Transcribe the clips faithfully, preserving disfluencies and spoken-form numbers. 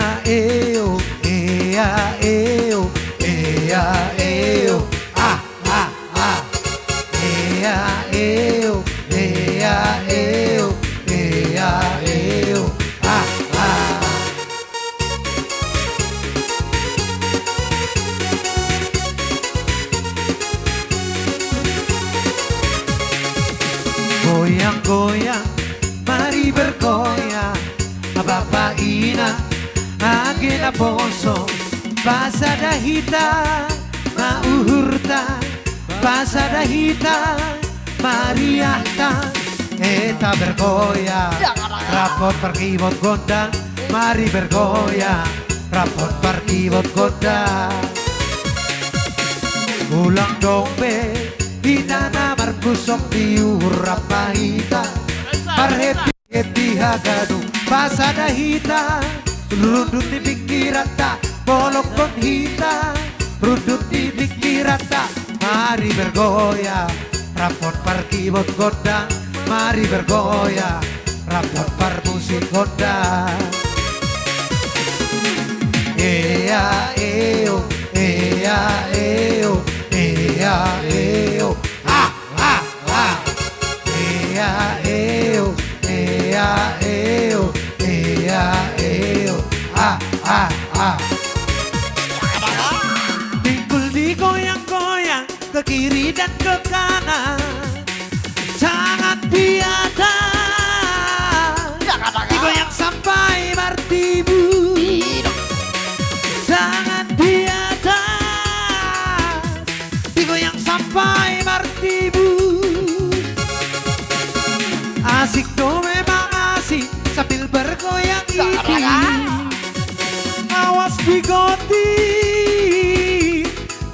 Ea, eo, ea, eo, ea, eo. Ah, ah, ah. Ea, eo, ea, eo, ea, eo. Ah, ah. Goyang-goyang, mari bergoyang, bapa inang, age naposo, pasada hita, ma uhurta, pasada hita, ma riahta, eta bergoyang, rap hot parkibot gondang, mari bergoyang, rap hot parkibot gondang. Ulang dong be, hita na marpusok di uhur rap ma hita, marhappy-happy haganuhon, pasada hita, rundut ni pingkiranta, bolonghon hita, rundut ni pingkiranta, mari bergoyang, rap hot parkibot gondang, mari bergoyang, rap hot parmusik gondang. Ea, eo, ea, eo, ea, eo. Ah, ah, ah. Ea, eo, ea, eo, ea, eo. Ah, ah, ah. Pinggul digoyang-goyang, ke kiri dan ke kanan. Tangan di atas, digoyang sampai martibu. Tangan di atas, digoyang sampai martibu. Asik do memang asik sambil bergoyang ini. Awas digotik,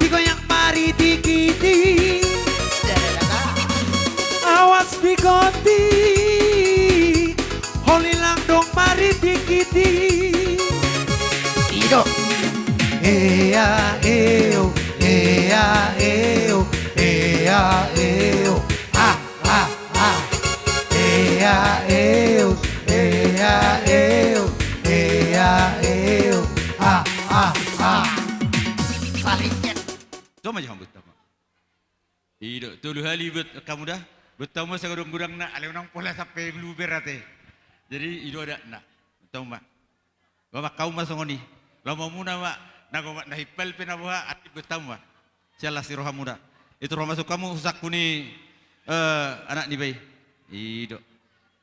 digoyang maritikitik. Awas digotik, holilang dong maritikitik. Ido. Ea, eo, ea, eo, ea, eo. Ah, ah, ah. Ea, eo, ea, eo, ea, eo. Ah, ah, ah. Saling cek. Coba jangan betul. Ido, tolu hali buat kamu dah. Buat kamu sagodang-godang na, ale unang pola sampe luber ate. Jadi, ido ada na. Buat kamu ma. Bapak kamu ma songon i. Lomo muna ma. Na gomak na hippal pe na boha, ati buat kamu ma. Sialas si roha muna. Itu roha masuk kamu, husakku ni, eh, anak ni bai. Ido.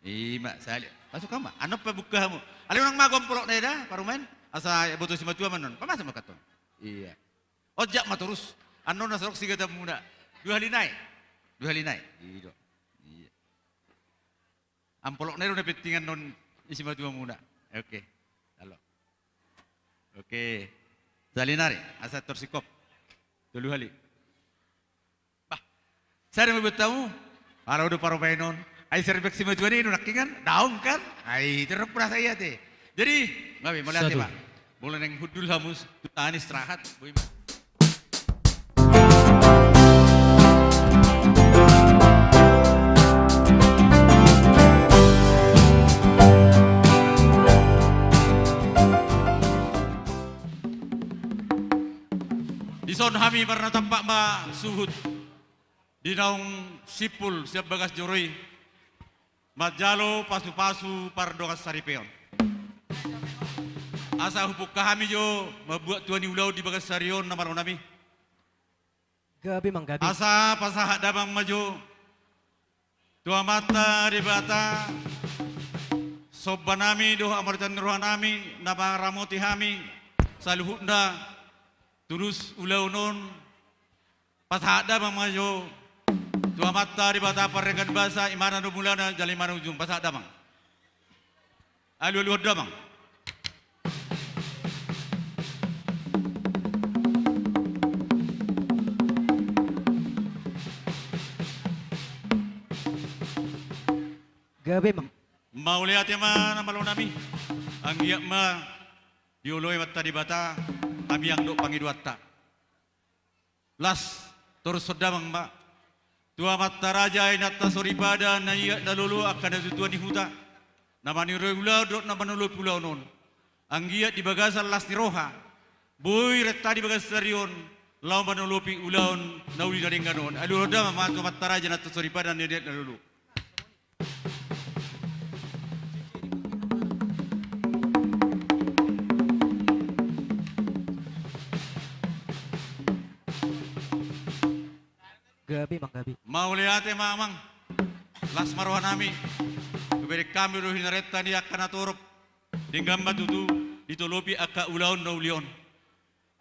Ima, sali. Masuk kamu ma. Anop pa buka kamu. Ale unang mago ampolok na eda, parumaen. Asa boto simatua manon. Pamasuk ma kantong. Iya. Ojak ma torus. Annon na sorok sigatan muna. Dua hali nai. Dua hali nai. Ido. Iya. Ampolok nai do na penting annon i simatua muna. Oke. Halo. Oke. Sali nari. Asa torsingkop. Tolu hali. Bah. Sada ma buat tamu. Halo do parumaen on. Ai serbek simatua ni do nangkingan. Daong kan. Ai terus perasa iya te. Jadi, ngabe, mauliate ma. Molo naeng hundul hamu, tu tahan istirahat, boi ma. Dison hami marnatampak ma suhut di naung simpul sian bagas joro i. Manjalo pasu-pasu pardongan saripeon. Asa hupungka hami jo mambuat tua ni ulaon di bagas ari on na malo nami. Gabe manggabe. Asa pasahat damang ma jo tu Amanta Debata, somba nami dohot amanta ni roha nami na mangaramoti hami saluhutna tulus ulaon on. Pasahat damang ma jo tu Amanta Debata pardenggan basa, i ma na mulana jala i ma na ujung. Pasahat damang. Alualuhon damang. Gabe ma. Mauliate ma na malo nami. Anggiat ma dioloi Amanta Debata tangiang dohot pangidoanta. Las, torus damang ma. Tu amanta raja, inanta soripada, na iat na lolo, angka natuatua ni huta, na maniroi ulaon dohot na manolopi ulaon on. Anggiat di bagasan las ni roha, boi renta di bagas sadari on, laho manolopi ulaon na uli na denggan on. Alualuhon damang ma tu amanta raja, inanta soripada, na liat na lolo. Gabe, Amang, gabe. Mauliate ma, Amang. Las ma rohanami. Hubereng hami do hinan renta ni angka natorop. Denggan ma tutu ditolopi angka ulaon na uli on.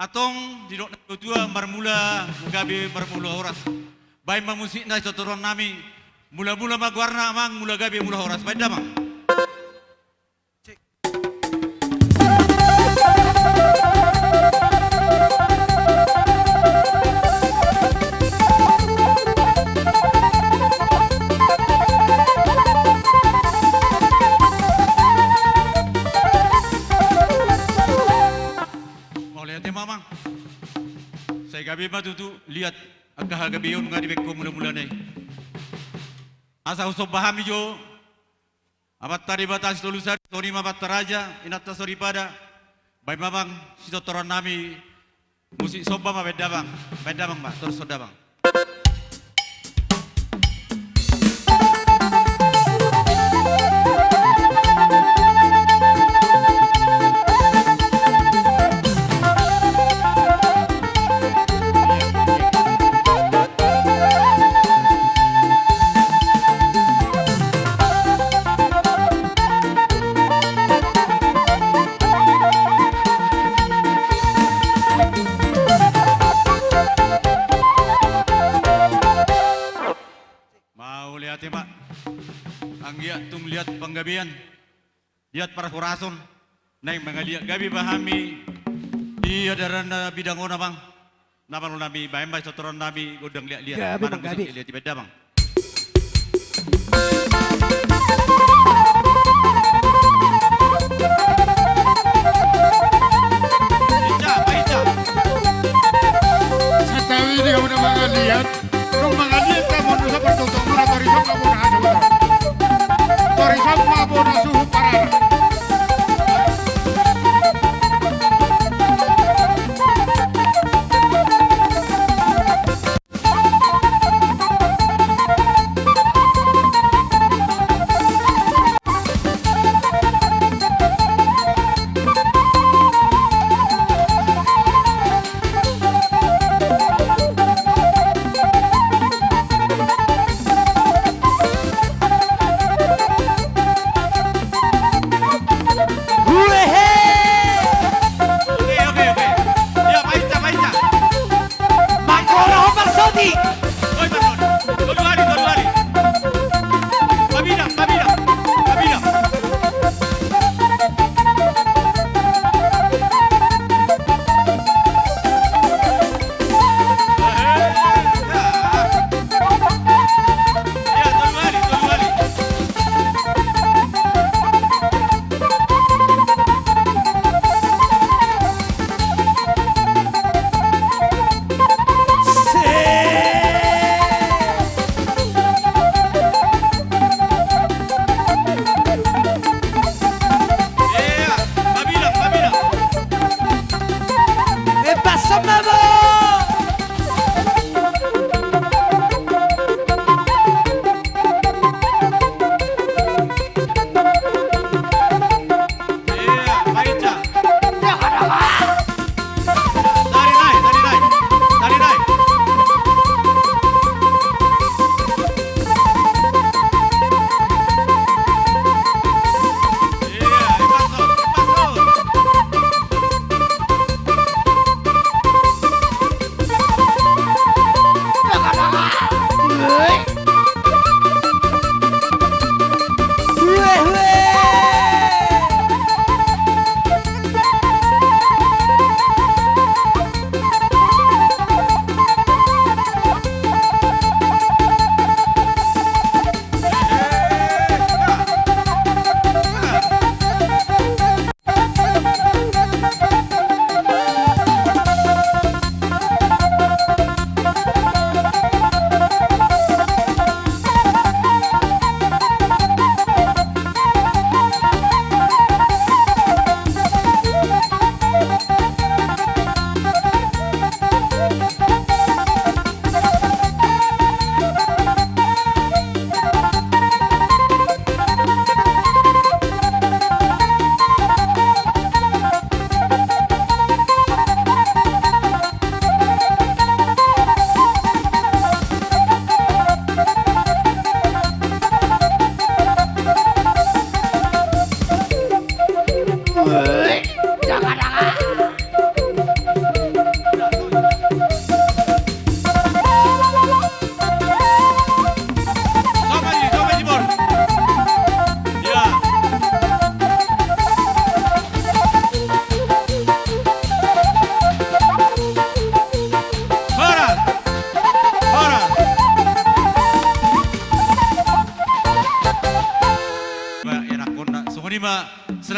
Antong didok natuatua, marmula gabe marmula horas. Baen ma musikna sitortoronnami. Mulamula ma goarna, Amang, mula gabe mula horas. Baen damang. Mauliate ma, Amang. Sai gabe ma tutu liat angka hagabeon nga dibaen ho mulamulana i. Asa husomba hami jo Amanta Debata Sitolu Sada, songon i ma amanta raja, inanta soripada. Baen ma, Amang, sitortoronnami. Musik somba ma, baen damang. Baen damang ma, torus songon i damang. Mauliate ma. Anggiat tung liat panggabean, liat parhorason, naeng mangaliat gabe ma hami di adaran na bidang on, Amang. Na malo nami, baen ma sitortoronnami gondang liatliat. Gabe, Amang, gabe. Liatliat, baen damang. Ica, baen ica. Santabi di hamu na mangaliat. Nunga mangaliat hamu, nunga sabar tongtong muna, tori sop ma bona suhut. Tori sop ma bona suhut parana.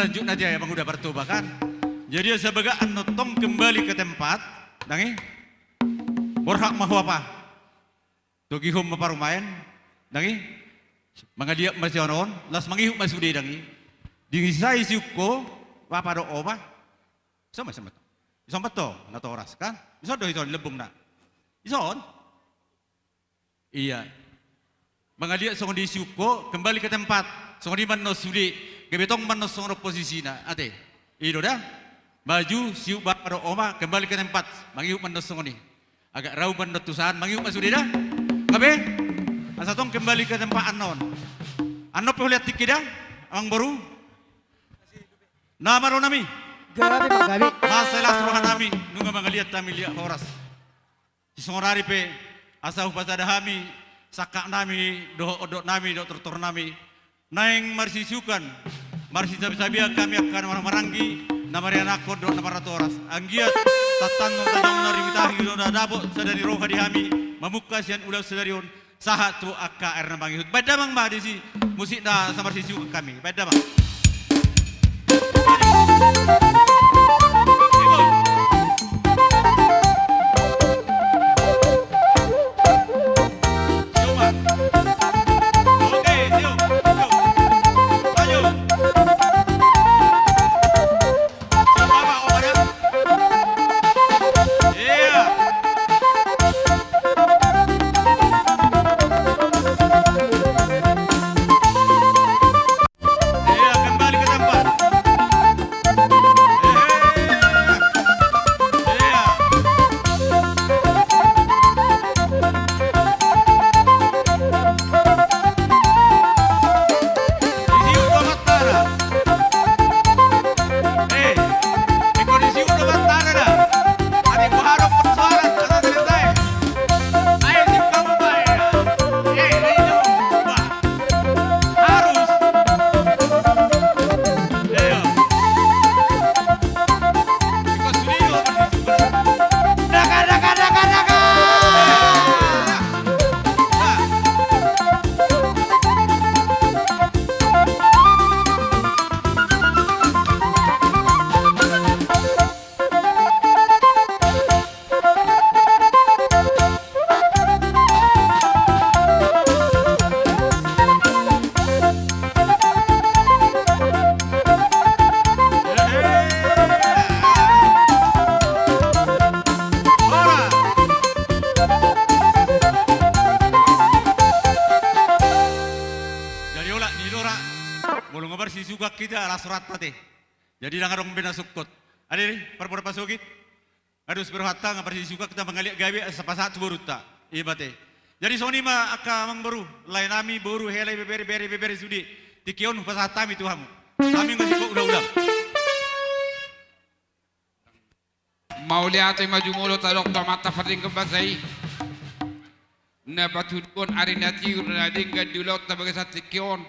Selanjutnya dia Bang Uda Partoba kan. Jadi asa bagak annon tong kembali ke tempat. Dang i. Borhat ma ho apa? Togihon ma parumaen. Dang i. Mangaliat ma sian on. Laos mangihut ma sude dang i. Disi sai siukko. Bapa dohot oma. Ison ma, ison ma tong. Ison ma tong. Natoras kan. Ison do ison lembungna. Ison. Ia. Mangaliat songon i siukko, kembali ke tempat. Songon i ma annon sude, gabe tong ma annon songon on posisina, ate. I do da. Maju, siuk bapa dohot oma, kembali ke tempat. Mangihut ma annon songon i. Agak rau ma annon tu san, mangihut ma sude da. Gabe? Asa tong kembali ke tempat annon. Annon pe hulean tingki da, amangboru. Na ma ro nami. Gabe, Bang, gabe. Masa las roha nami, nunga mangaliat hami liat horas. Di songon ari pe, asa hupasada hami, sangkap nami, dohot ondok nami, dohot tortor nami, naeng marsiisukan, marsisabisabian hami angka na marhahamaranggi, na marianakhon dohot na marnatoras. Anggiat, tantangon tajong na rimitahi, na dapot sada ni roha di hami, mamungka sian ulaon sadari on, sahat tu angka ari na mangihut. Baen damang ma disi musikna asa marsiisukan hami. Baen damang. Jadi olat ni dora, molo nga marsiisukan hita, las rohanta te. Jadi ndang adong be na sungkot. Ate, parboru pasogit. Nga dos be rohanta, nga marsiisukan hita mangaliat gabe asa pasahat tu borunta. I ma te. Jadi songon i ma angka amangboru, lae nami, boru, hela, ibebere, bere, ibebere sude. Tingki on hupasahat hami tu hamu. Hami nga singkop ulaon. Mauliate ma jumolo tadok tu Amanta pardenggan basa i. Na patuduhon ari na tiur na denggan di ulaonta bagasan tingki on.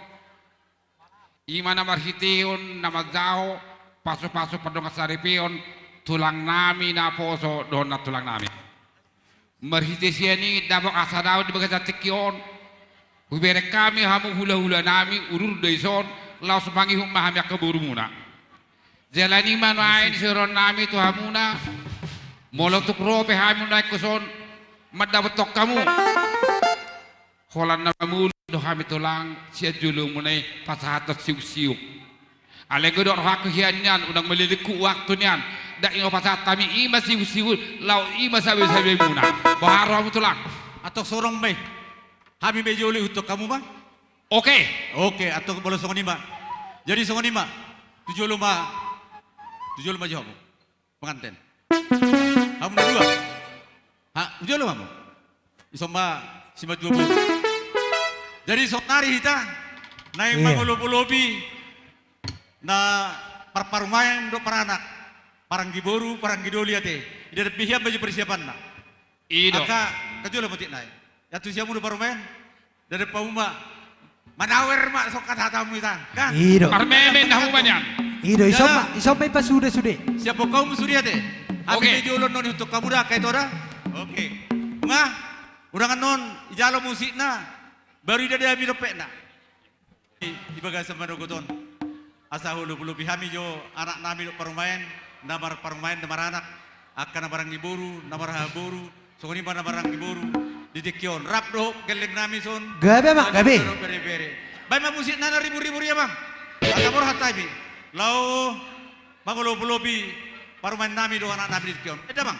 I ma na marhitehon na manjaha pasupasu pardongansaripeon tulang nami naposo dohot nantulang nami. Marhite sian i dapot hasadaon di bagasan tingki on. Hubereng hami hamu hulahula nami, udur do ison, laos mangihut ma hami angka borumuna. Jala i ma nuaeng siroan nami tu hamuna, molo tung ro pe hami nuaeng tuson mandapothon hamu. Holan na mangolu do hami tulang sian jolomuna i pasahathon siuksiuk. Alai godang rohangku hian nian, unang malelenghu waktu nian. Ndang i hupasahat hami i ma siuksiuk, laho i ma sabesabemuna. Boha rohamu tulang? Antong songon on ma i. Hami ma jolo ihuthon hamu ma. Oke. Oke, antong molo songon i ma. Jadi songon i ma. Tu jolo ma. Tu jolo ma jo hamu. Penganten. Hamu na dua. Ha, tu jolo ma hamu. Ison ma simanjua boru. Jadi sonari hita naeng mangolopolopi na parparumaen dohot paranak. Paranggi boru, paranggi doli ate. Ida dope hian baju persiapanna. I do. Angka, tu jolo ma otik nai. Ia tu siamun do parumaen. Ndada pauma. Manawer ma songkat hatamu ita. Kan? I do. Parmemen hamu ma nian. I do, ison ma, ison ma i pasude sude. Siap hamu sude ate. Hami pe jolo annon ihuthon hamu da angka ito da. Oke. Nga. Unang annon ijalo musikna. Baru ida da hami dompetna. Di bagasan manogot on. Asa hulobi-lobi hami jo anak nami dohot parumaen, na marparumaen, na maranak, angka na maranggi boru, na marhaha boru, songon i ma na maranggi boru di tingki on. Rap dohot gelleng nami son. Gabe, Amang, gabe. Bere-bere. Baen ma musik na ribu-ribu i, Amang. Asa molo hata i, laho mangolobi-lobi parumaen nami dohot anak nami di tingki on. Eda, Amang.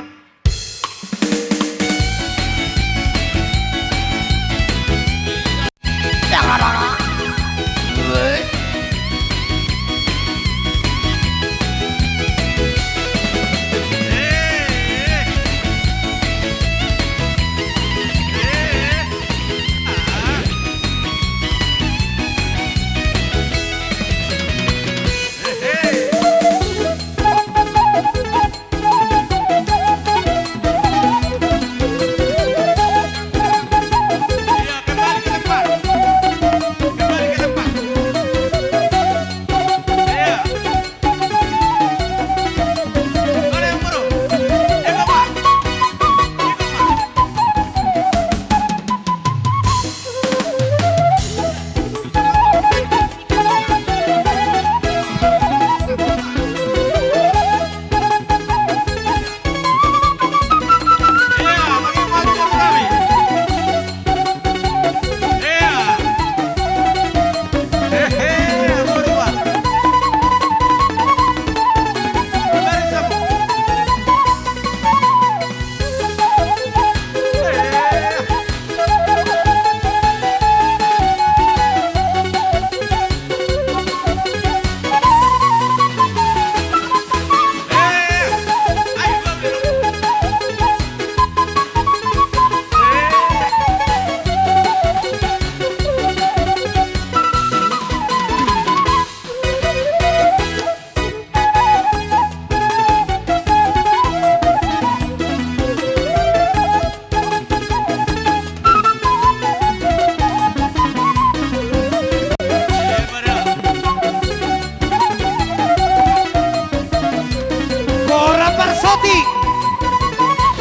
Gora parsoti.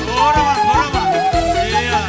Gora, Bang, gora, Bang. Iya.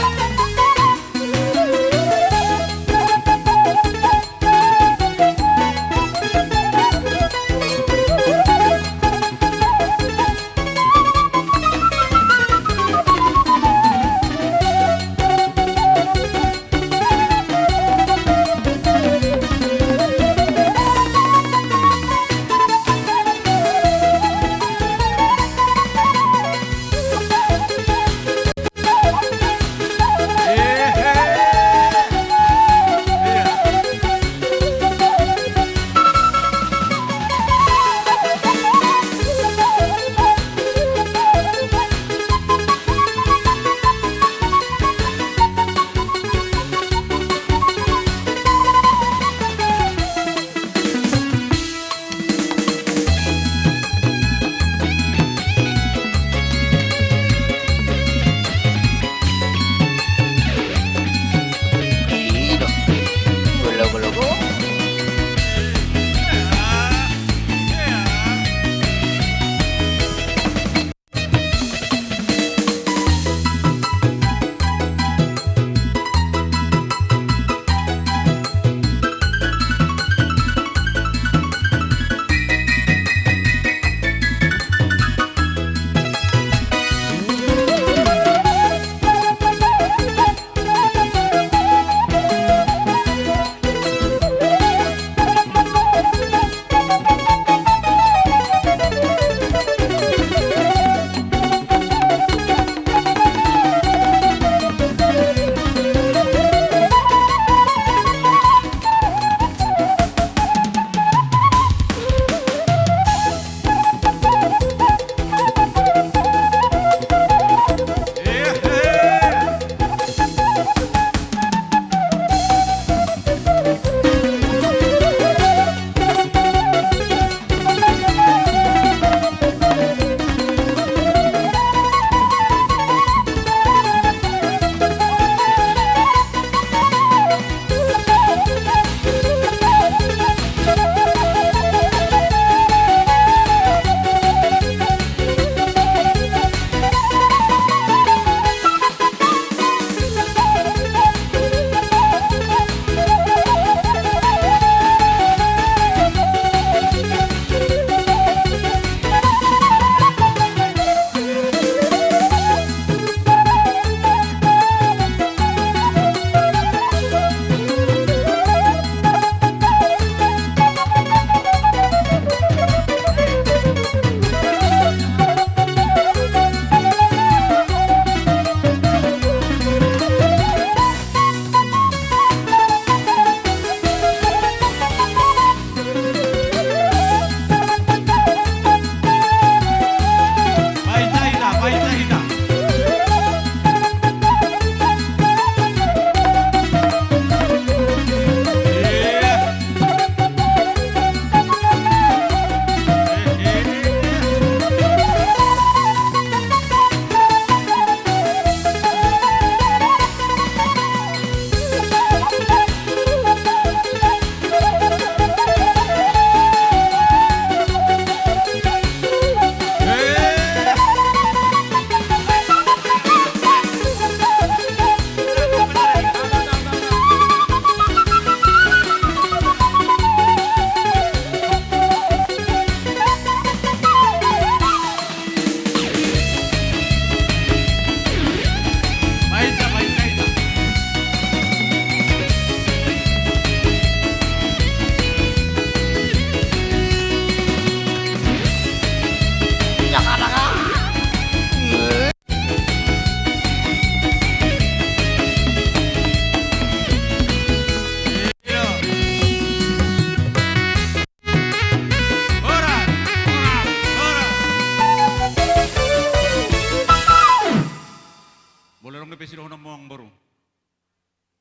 Molo adong dope sidohonon, amangboru,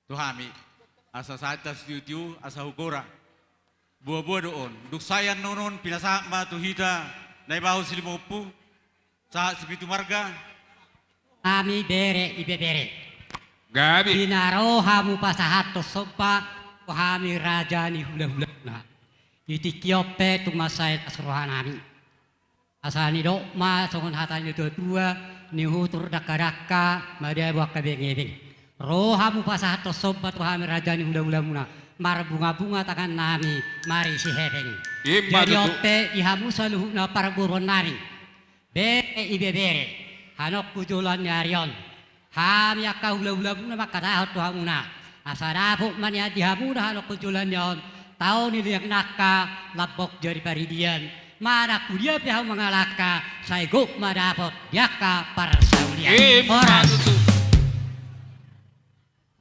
tu hami, asa sahat ma sitiu-tiu, asa hugora. Boa-boa do on. Dung sae annon on, pinasahat ma tu hita Naibaho Silimaompu, sahat Sipitu Marga. Hami bere, ibebere. Gabe. Di na ro hamu pasahathon somba tu hami raja ni hula-hulamuna, di tingki on pe tung mansai las rohanami. Asa nidok ma songon hata ni natua-tua, nihutur dangka-dangka, madabu angka bengebeng. Ro hamu pasahathon somba tu hami raja ni hula-hulamuna, marbunga-bunga tangannami, marisi hepeng. Ima tutu. Jadi on pe di hamu saluhutna parboruonnami, bere, ibebere, hanongku joloan ni ari on, hami angka hula-hulamuna mangkatahon tu hamuna, asa dapot ma nian di hamuna hanongku joloan ni ari on, tao ni liang nangka, lambok jari paridian, manang tu dia pe hamu mangalangka, sai gok ma dapot di angka parsaulian. Ima tutu. Horas.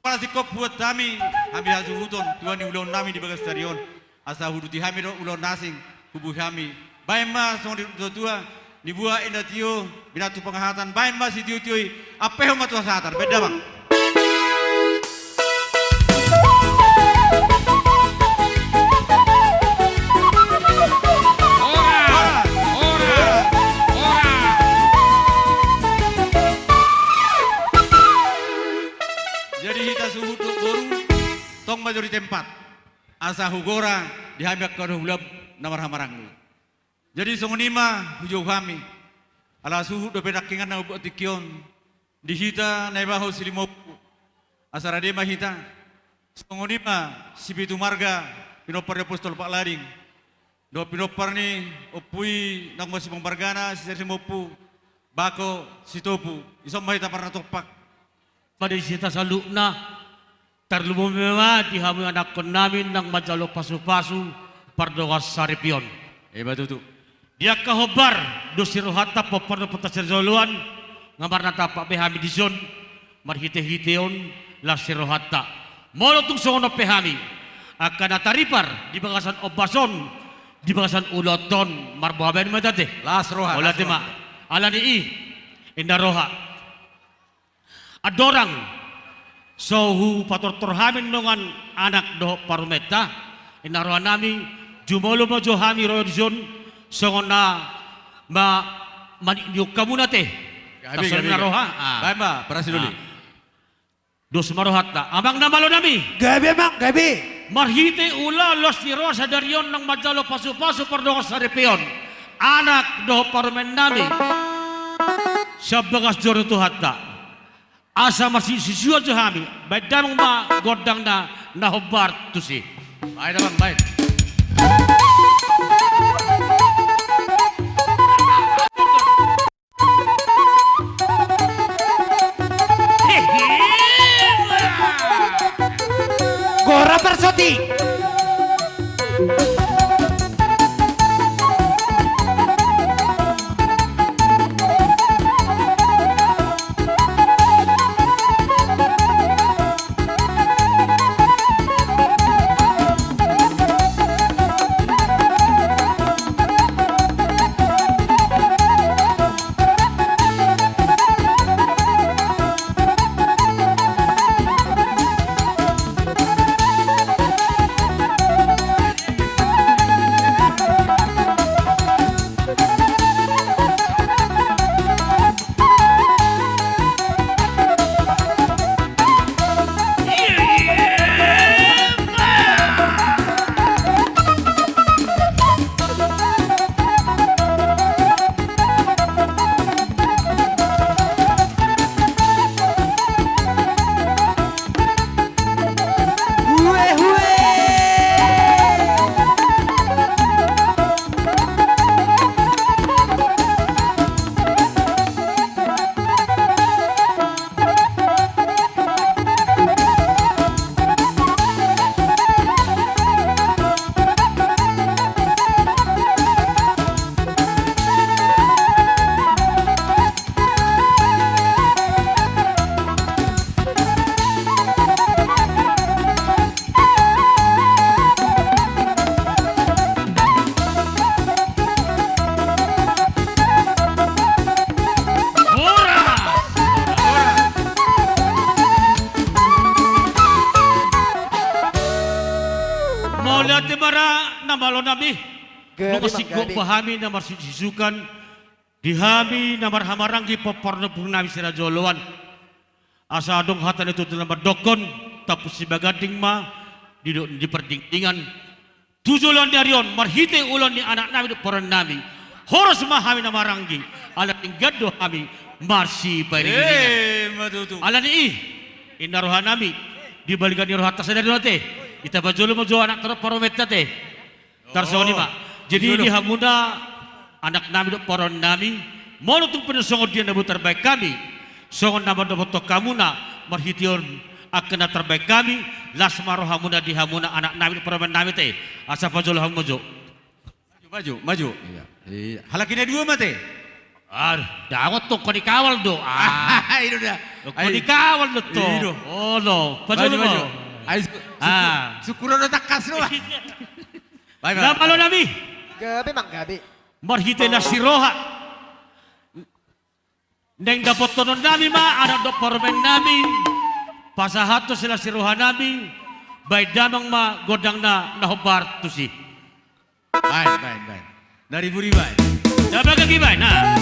Pala singkop hubuat hami, hami hasuhuton, tua ni ulaonnami di bagas ari on. Asa huuduti hami do ulaon na asing, hubohi hami. Baen ma songon natua-tua, nibuat inda tio, binantu pangahotan, baen ma sitiu-tiu i, ampehon ma tu hasahatan, baen damang. Horas, horas, horas. Jadi hita suhut dohot boru, tong ma jo di tempat. Asa hugora di hami angka hula-hula na marhahamaranggi. Jadi songon i ma hujou hami. Ala suhut dope nangkiningan na mambuat tingki on di hita Naibaho Silimaompu. Asa rade ma hita. Songon i ma Sipitu Marga, pinompar ni Apostol Pak Lading. Dohot pinompar ni ompu i, naung masimanjujung margana, si Silimaompu, Bako Sitopu. Dison ma hita marnatompak. Pala di hita saluhutna, tarlumobi ma di hamu anakkonnami naung manjalo pasu-pasu pardongansaripeon. Ima tutu. Di angka hombar, dos ni rohanta pomparan dohot pomparan sijoloan, nga marnatampak be hami dison, marhite-hiteon las ni rohanta. Molo tung songon on pe hami, angka na taripar di bagasan ombas on, di bagasan ulaonta on, marboha baen ma hita ate. Las roha, las roha. Mauliate ma. Ala ni i, inna roha. Andorang so hupatortor hami dongan anak dohot parumaenta, inna rohanami, jumolo ma jo hami ro dison, songon na ma, manik ni ungkapmuna ate. Gabe, gabe, gabe. Tarsongon inna roha. Ah. Baen ma, parasi doli. Ah. Dos ma rohanta. Amang na malonami. Gabe, amang, gabe. Marhite ulaon las ni roha sadari on naung manjalo pasu-pasu pardongansaripeon anak dohot parumaennami, sian bagas joro ni Tuhanta, asa masisisuan jo hami. Baen damang ma gondangna na hombar tusi. Baen damang, baen. Gora parsoti. Malo nami. Gabe, nunga singkop ma hami na marsiusukan di hami na marhahamaranggi pinompar ni ompungnami si Raja Oloan. Asa adong hata ni tutu na mandokkon, tampuk sibaganding ma di do-, di pardingdingan. Tu joloan ni ari on, marhite ulaon ni anaknami dohot paronnami, horas ma hami na marhahamaranggi, ala denggan do hami marsiparingiringan. Emma tutu. Alani i, inna rohanami, di balikan ni rohanta sadari on ate, ditambai jolo ma jo anakta dohot parumaenta ate. Tarsongon i ma. Jadi di hamuna anaknami dohot paronnami, molo tung pe songon dia na boi tarbaen hami, songon na mandapothon hamuna, marhite on angka na tarbaen hami, las ma rohamuna di hamuna anaknami dohot parumaennami ate. Asa pajolo hamu ma jo. Maju, maju, maju. Iya, iya. Halak i na dua ma ate. Aduh, dang tong, hon dikawal do. Ah. I do da. Hon dikawal do tong. I do. Olo, pajolo ma. Maju, maju. Ai, su-, ah, sukuro do tangkas do. Baik, baik. Na malo nami. Gabe, manggabe. Marhite las ni roha. Naeng dapothononnami ma anak dohot parumaennami. Pasahathon silas ni rohanami. Baen damang ma gondangna na hombar tusi. Baen, baen, baen. Dari buri baen. Coba kaki baen, nah.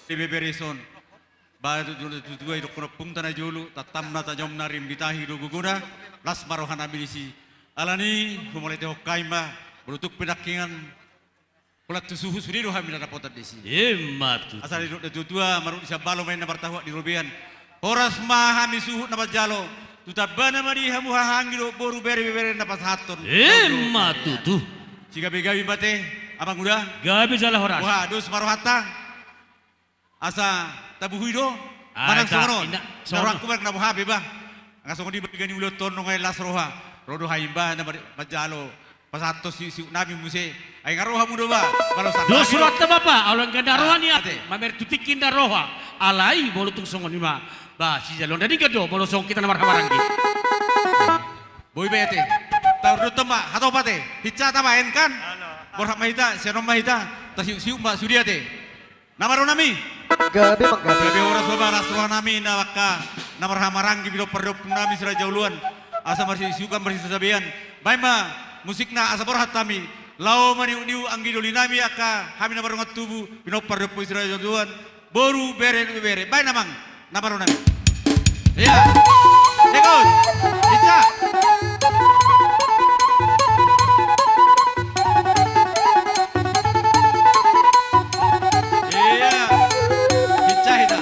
Di bebere son. Ba tu jolo tu tua i dohot ompungta na jolo, tatamna tajomna rim di tahi do gogona, las ma rohanami disi. Alani i, humauliatehon hami ma, molo tung pe nangkiningan, holan tu suhut sude do hami na dapotan disi. Emma tutu. Asa didok na tua-tua, marungut di sambalo ma inna martahuak di robean. Horas ma hami suhut na manjalo, tu tambana ma di hamu haha anggi dohot boru bere ibebere na pasahathon. Emma tutu. Sigabe-gabe ma ate, amang uda. Gabe jala horas. Boha, dos ma rohanta. Asa tabuhi do. Ah, manang songon on. Songon on. Rohangku manang na boha pe ba. Nga songon i ba, di ganup ulaonta on nunga las roha. Ro do hami ba na manjalo pasahathon siuknami muse. Ai nga ro hamu do ba. Dos rohanta ba, alu anggiat na roha ni ahu. Mamereng tu tingki na roha. Alai molo tung songon i ma, ba sijaloan na denggan do molo songon hita na marhahamaranggi. Boi ba ate. Taurdot tamba, hatopa ate. Hinsa tamba, en kan. Borhat ma hita, sian on ma hita. Tasiuksiuk ma sude ate. Na marroha nami. Gabe manggabe. Gabe horas ma ba las roha nami na angka na marhahamaranggi pinompar ni ompung nami si Raja Oloan. Asa marsiuksiukan, marsisabean. Baen ma musikna asa borhat hami. Laho maniukniuk anggi doli nami angka hami na mardongan tubu pinompar ni ompung si Raja Oloan. Boru bere ibebere. Baen amang. Na marroha nami. Iya. Ikut. Hinsa. Iya. Hinsa hita.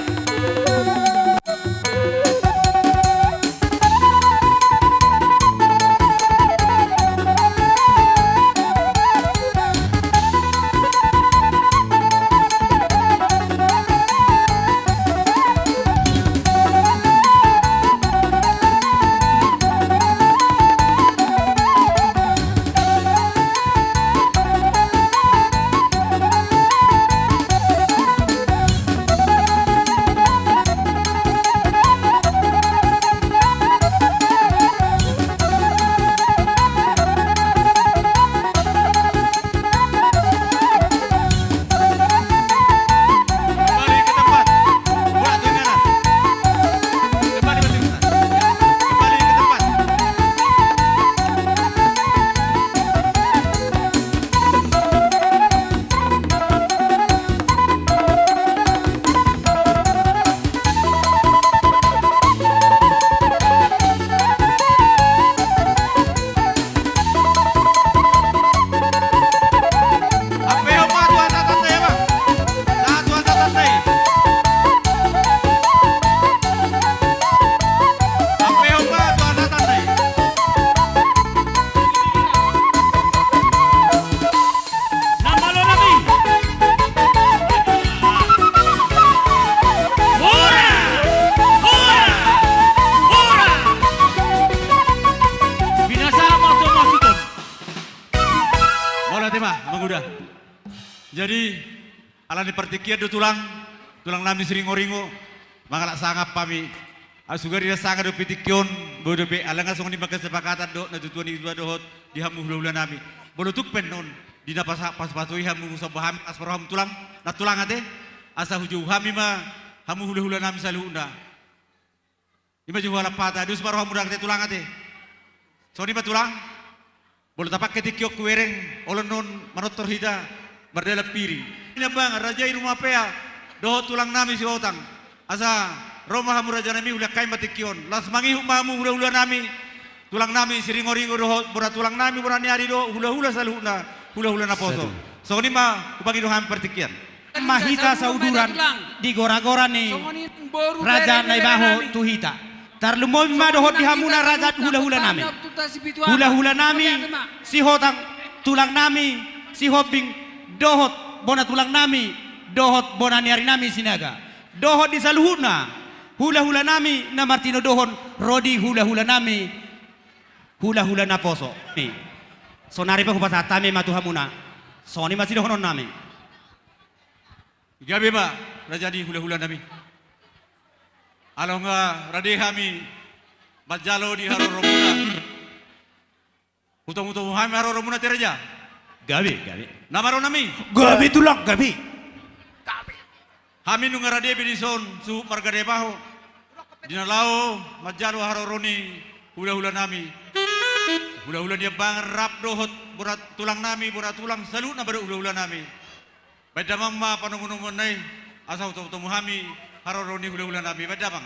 Alani partingkian do tulang, tulang nami Siringoringo, mangalap sangap hami. Asa sugari na sanga dope tingki on, boi dope, alai nga songon i ma kesepakatan dohot na tutua ni tua dohot di hamu hulahula nami. Molo tung pe annon, di na pasa-, pasupasui hamu, somba hami, asa ro hamu tulang, na tulang ate, asa hujou hami ma hamu hulahula nami saluhutna. I ma jo hualap hata, dos ma rohamu ndang ate tulang ate. Songon i ma tulang. Molo tapangke tingki on hubereng, olo annon manortor hita mardalan pir. Nian Amang, raja i Rumapea, dohot tulang nami Sihotang. Asa ro ma hamu raja nami, hulean hami ma tingki on. Laos mangihut ma hamu hulahula nami, tulang nami Siringoringo dohot bona tulang nami, bona ni ari dohot hulahula saluhutna, hulahula naposo. Sadu. Songon i ma hupangido hami partingkian. Ma hita sauduran di goragora ni raja Naibaho tu hita. Tarlumobi ma dohot di hamuna raja hulahula nami. Hulahula nami Sihotang, tulang nami Sihombing, dohot bona tulang nami, dohot bona ni ari nami Sinaga. Dohot di saluhutna hulahula nami na martinodohon ro di hulahula nami, hulahula naposo. Ni. Sonari pe hupasahat hami ma tu hamuna. Songon i ma sidohonon nami. Gabe ma, raja ni hulahula nami. Alai nga rade hami manjalo di haroromuna. Hutomutomu hami haroromuna ate raja. Gabe, gabe. Na ma ro nami. Gabe tulang, gabe. Hami nunga rade be dison suhut marga Naibaho. Di na laho manjalo haroro ni hulahula nami. Hulahula ni ambangan rap dohot bona tulang nami, bona tulang saluhutna ma dohot hulahula nami. Baen damang ma panongunomuanna i, asa hutomutomu hami haroro ni hulahula nami, baen damang.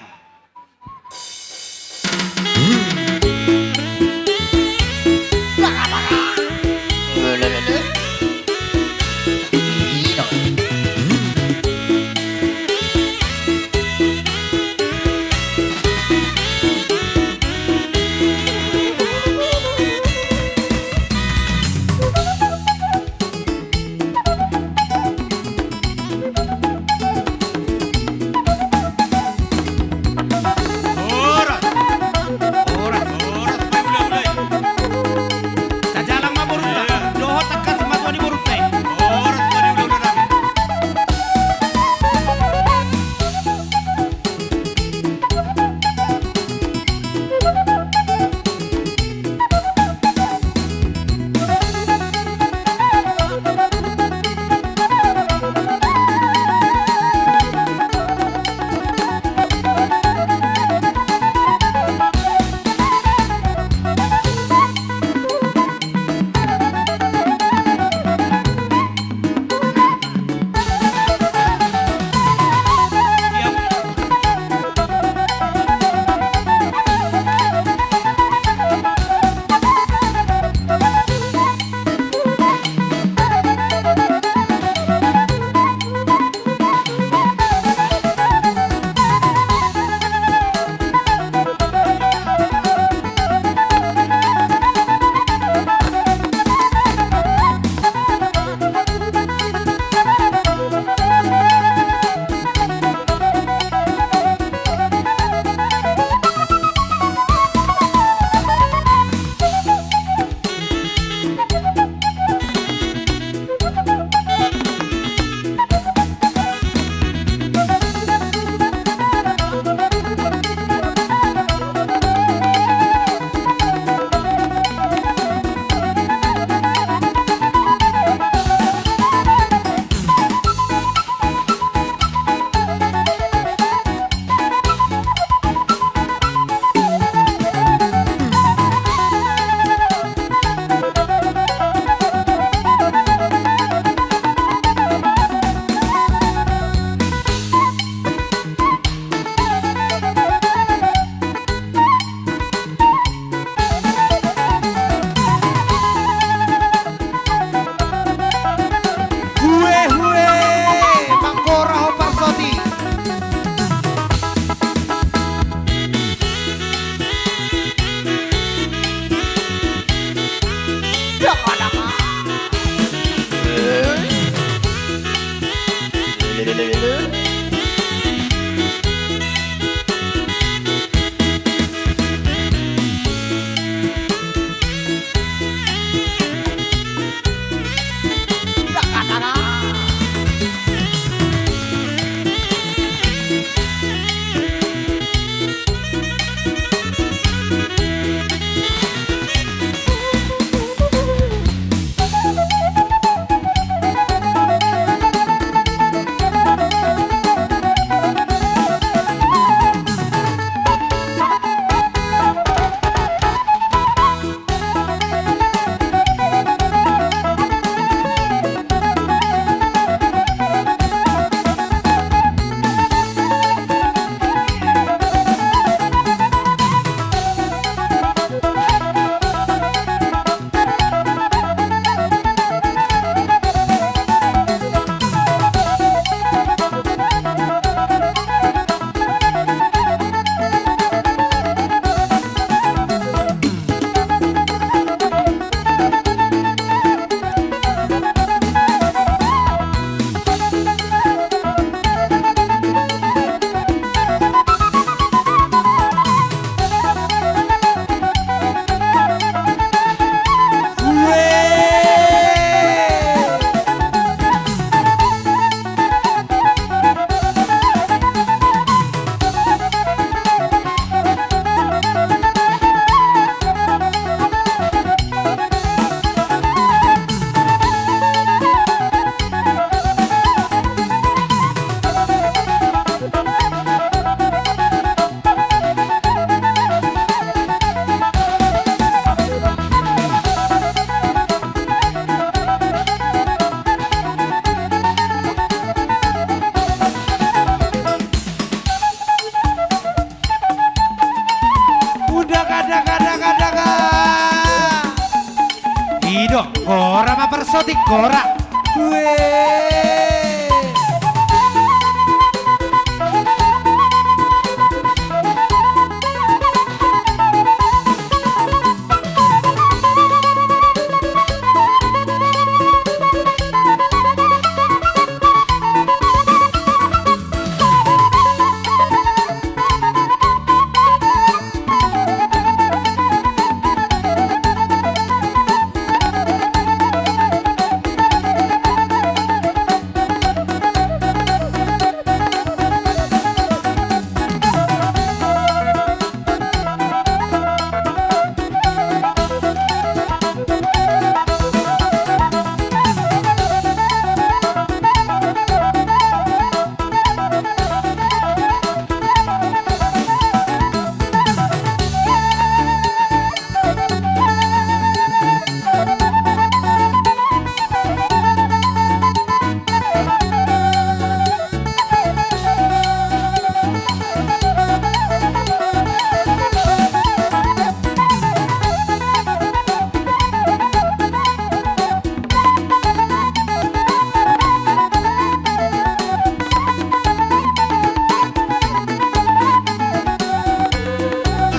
Tingkora. Ue.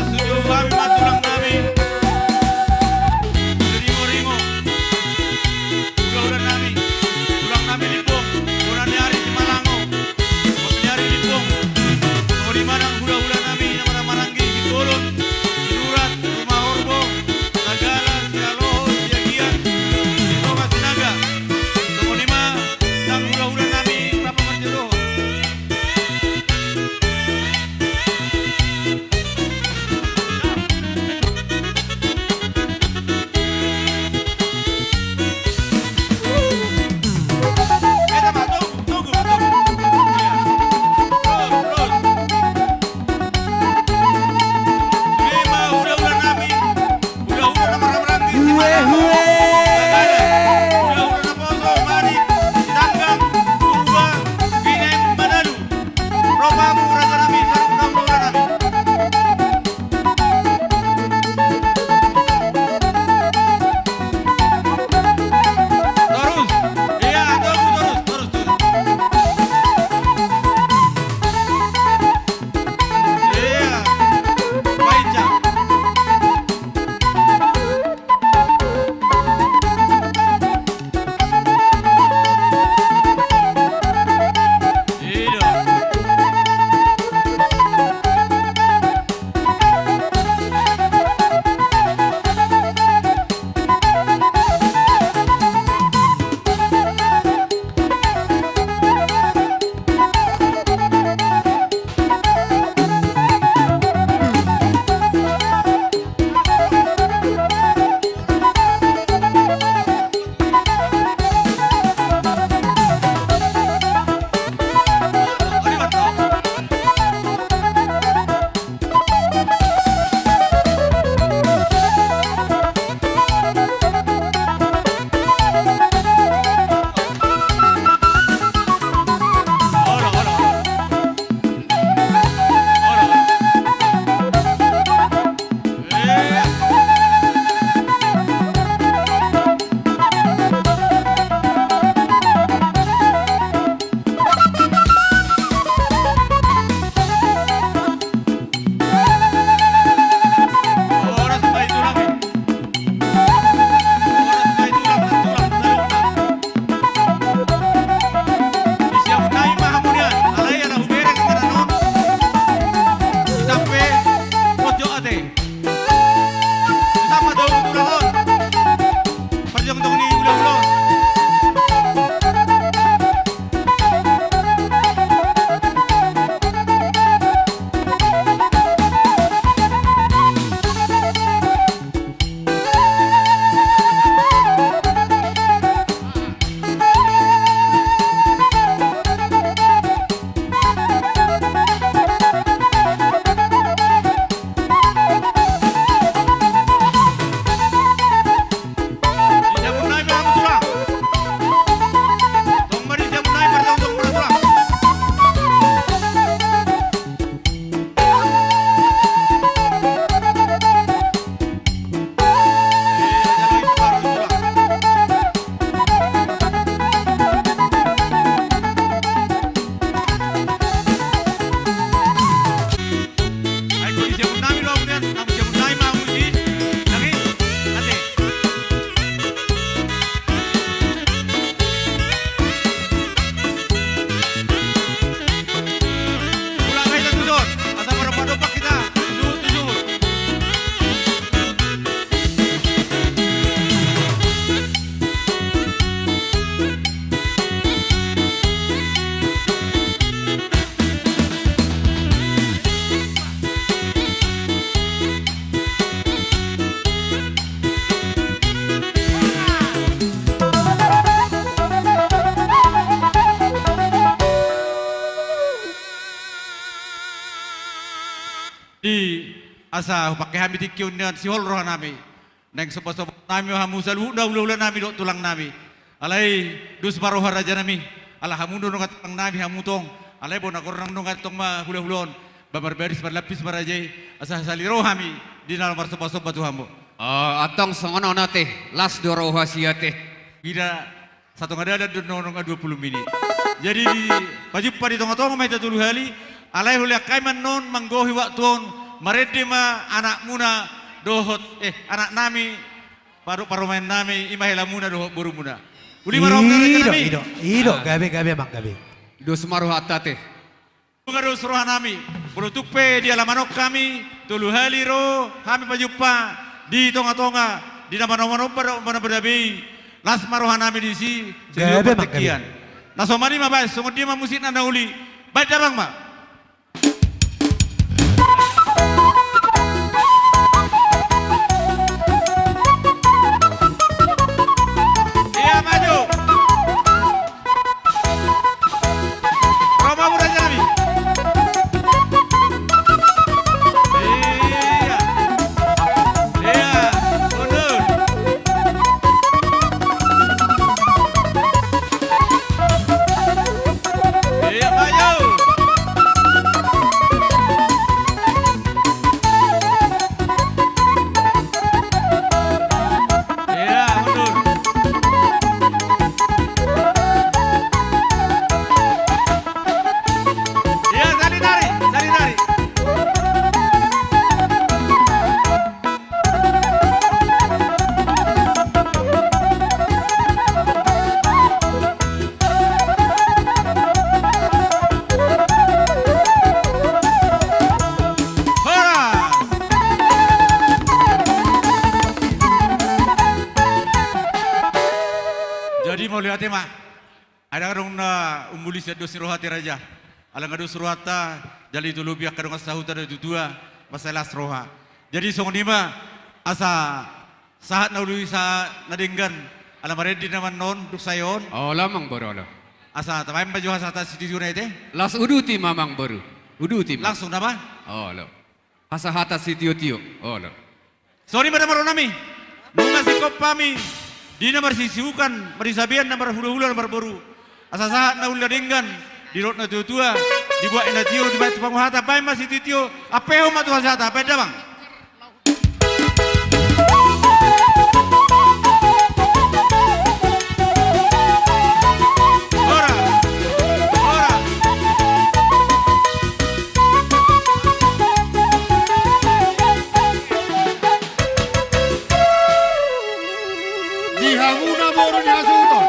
Sude hami ma tulang nami. Ringo-ringo. Hula-hula nami. Tulang nami Limbong. Bona ni ari Simalango. Bona ni ari Limbong. Songon i ma nang hula-hula nami na marhaha-maranggi, Simbolon, Sinurat, Rumahorbo, Sagala, Sialoho, Siagian, Sitonga, Sinaga. Songon i ma nang hula-hula nami rap marsidohot. Hula-hula na poso, Manik, Sitanggang, Purba, Binem, Manalu. Ro ma hamu raja nami, saluhut hula-hula nami. Torus. Ia, torus, torus, torus, torus. Ia. Baik, Cak. I do. Di asa hupangke hami tingki on nian sihol rohanami. Naeng somba-somba nami ma hamu saluhutna hulahula nami dohot tulang nami. Alai dos ma roha raja nami. Ala hamu do nunga tulang nami hamu tong. Alai bona gornang nunga tong ma hulahula on. Ba marbaris marlapis ma raja i. Asa sahali ro hami di na laho marsomba-somba tu hamu. Ah, antong songon on ate. Las do roha si ate. Ida Satonga dalan do nonong a dua pulu minit. Jadi di pajumpa di tonga-tonga ma hita tolu hali, alai hulean hami annon manggohi waktu on, marende ma anakmuna dohot, eh, anak nami, paru-, parumaen nami, ima helamuna dohot borumuna. Uli ma roha muna raja nami. I do, i do, i do, gabe, gabe, amang, gabe. Dos ma rohanta ate. Nunga dos roha nami, molo tung pe di alaman on hami, tolu hali ro hami pajumpa di tonga-tonga, di na manomba-nomba dohot manomba-nomba be i, las ma roha nami disi, gabe, amang, gabe. Na so mari ma baen, songon dia ma musikna na uli, baen damang ma. Ia maju. Romamu raja nami. Ia. Ia. Mundur. Ia, maju. Ia, mundur. Ia, saling nari, saling nari. Horas. Jadi mauliate ma. Ai ndang adong na umbuli sian dos ni roha ate raja. Ala nga dos rohanta, jala i tu lobi angka dongan sahuta na tuatua, mansai las roha. Jadi songon i ma, asa sahat na uli sahat na denggan, ala marende nama annon, dung sae on. Olo, amang boru, olo. Asa tabaen ma jo hasahatan sitio-tio na ate. Las uduti ma, amang boru. Uduti ma. Langsung nama? Olo. Hasahatan sitio-tio. Olo. Songon i ma da amang boru nami. Nunga singkop hami. Di na marsisihukan, marsisabean, na marhulahula, na marboru. Asa sahat na uli na denggan. Di rot na tuatua. Dibuat na tio, dibaen tu panguhatan, baen ma sitio-tio. Ampehon ma tu hasahatan, baen damang. Horas. Horas. Di hamu na boru ni hasuhuton.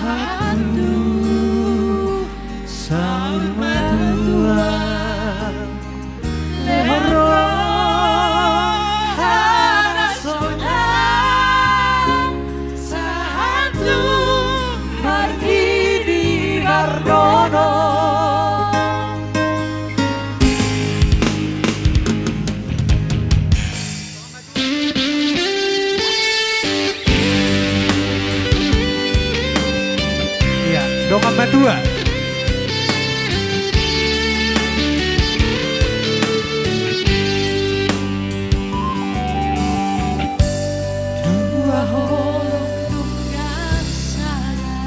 Sahat tu saur matua, lehon roha na sonang, sahat tu marnini marnono. Iya, dongan matua. Dua holong nunga sada.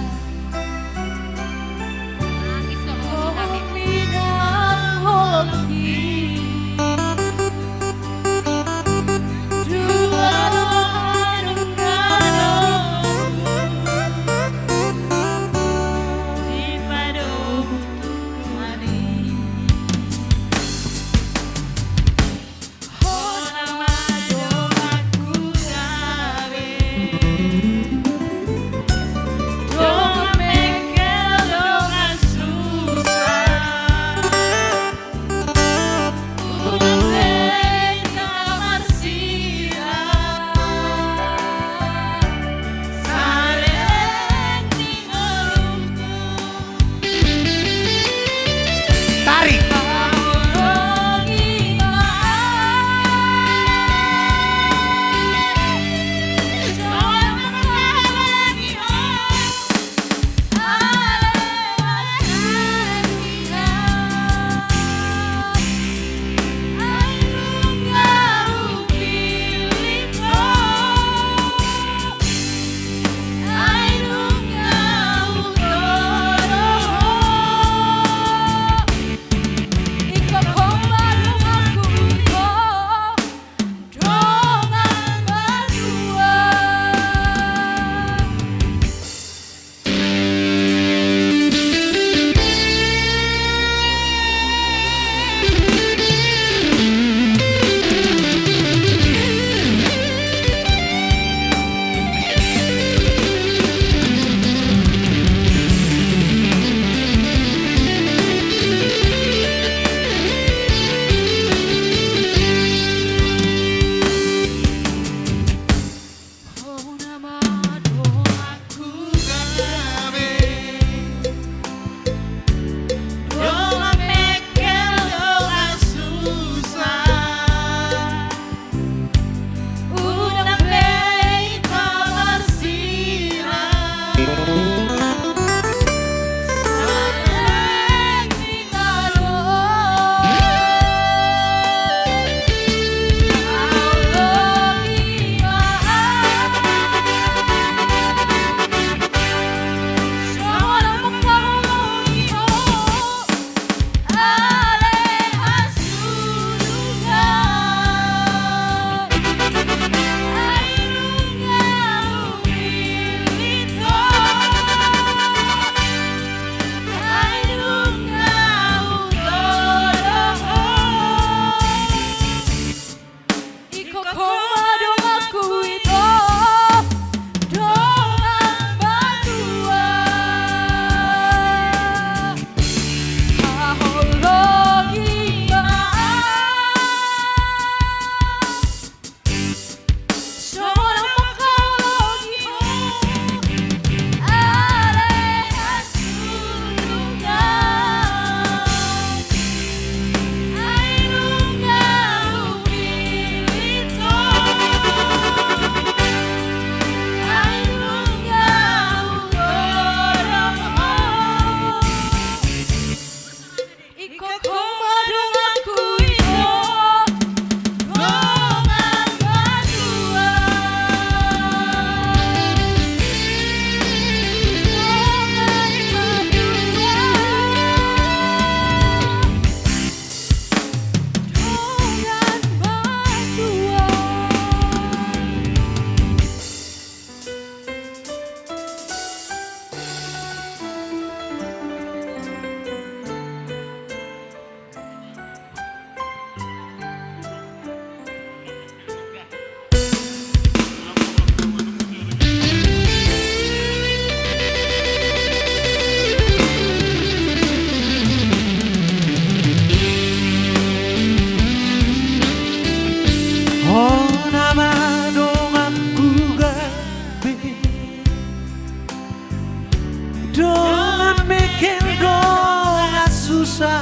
Dongan mengkel dongan susa.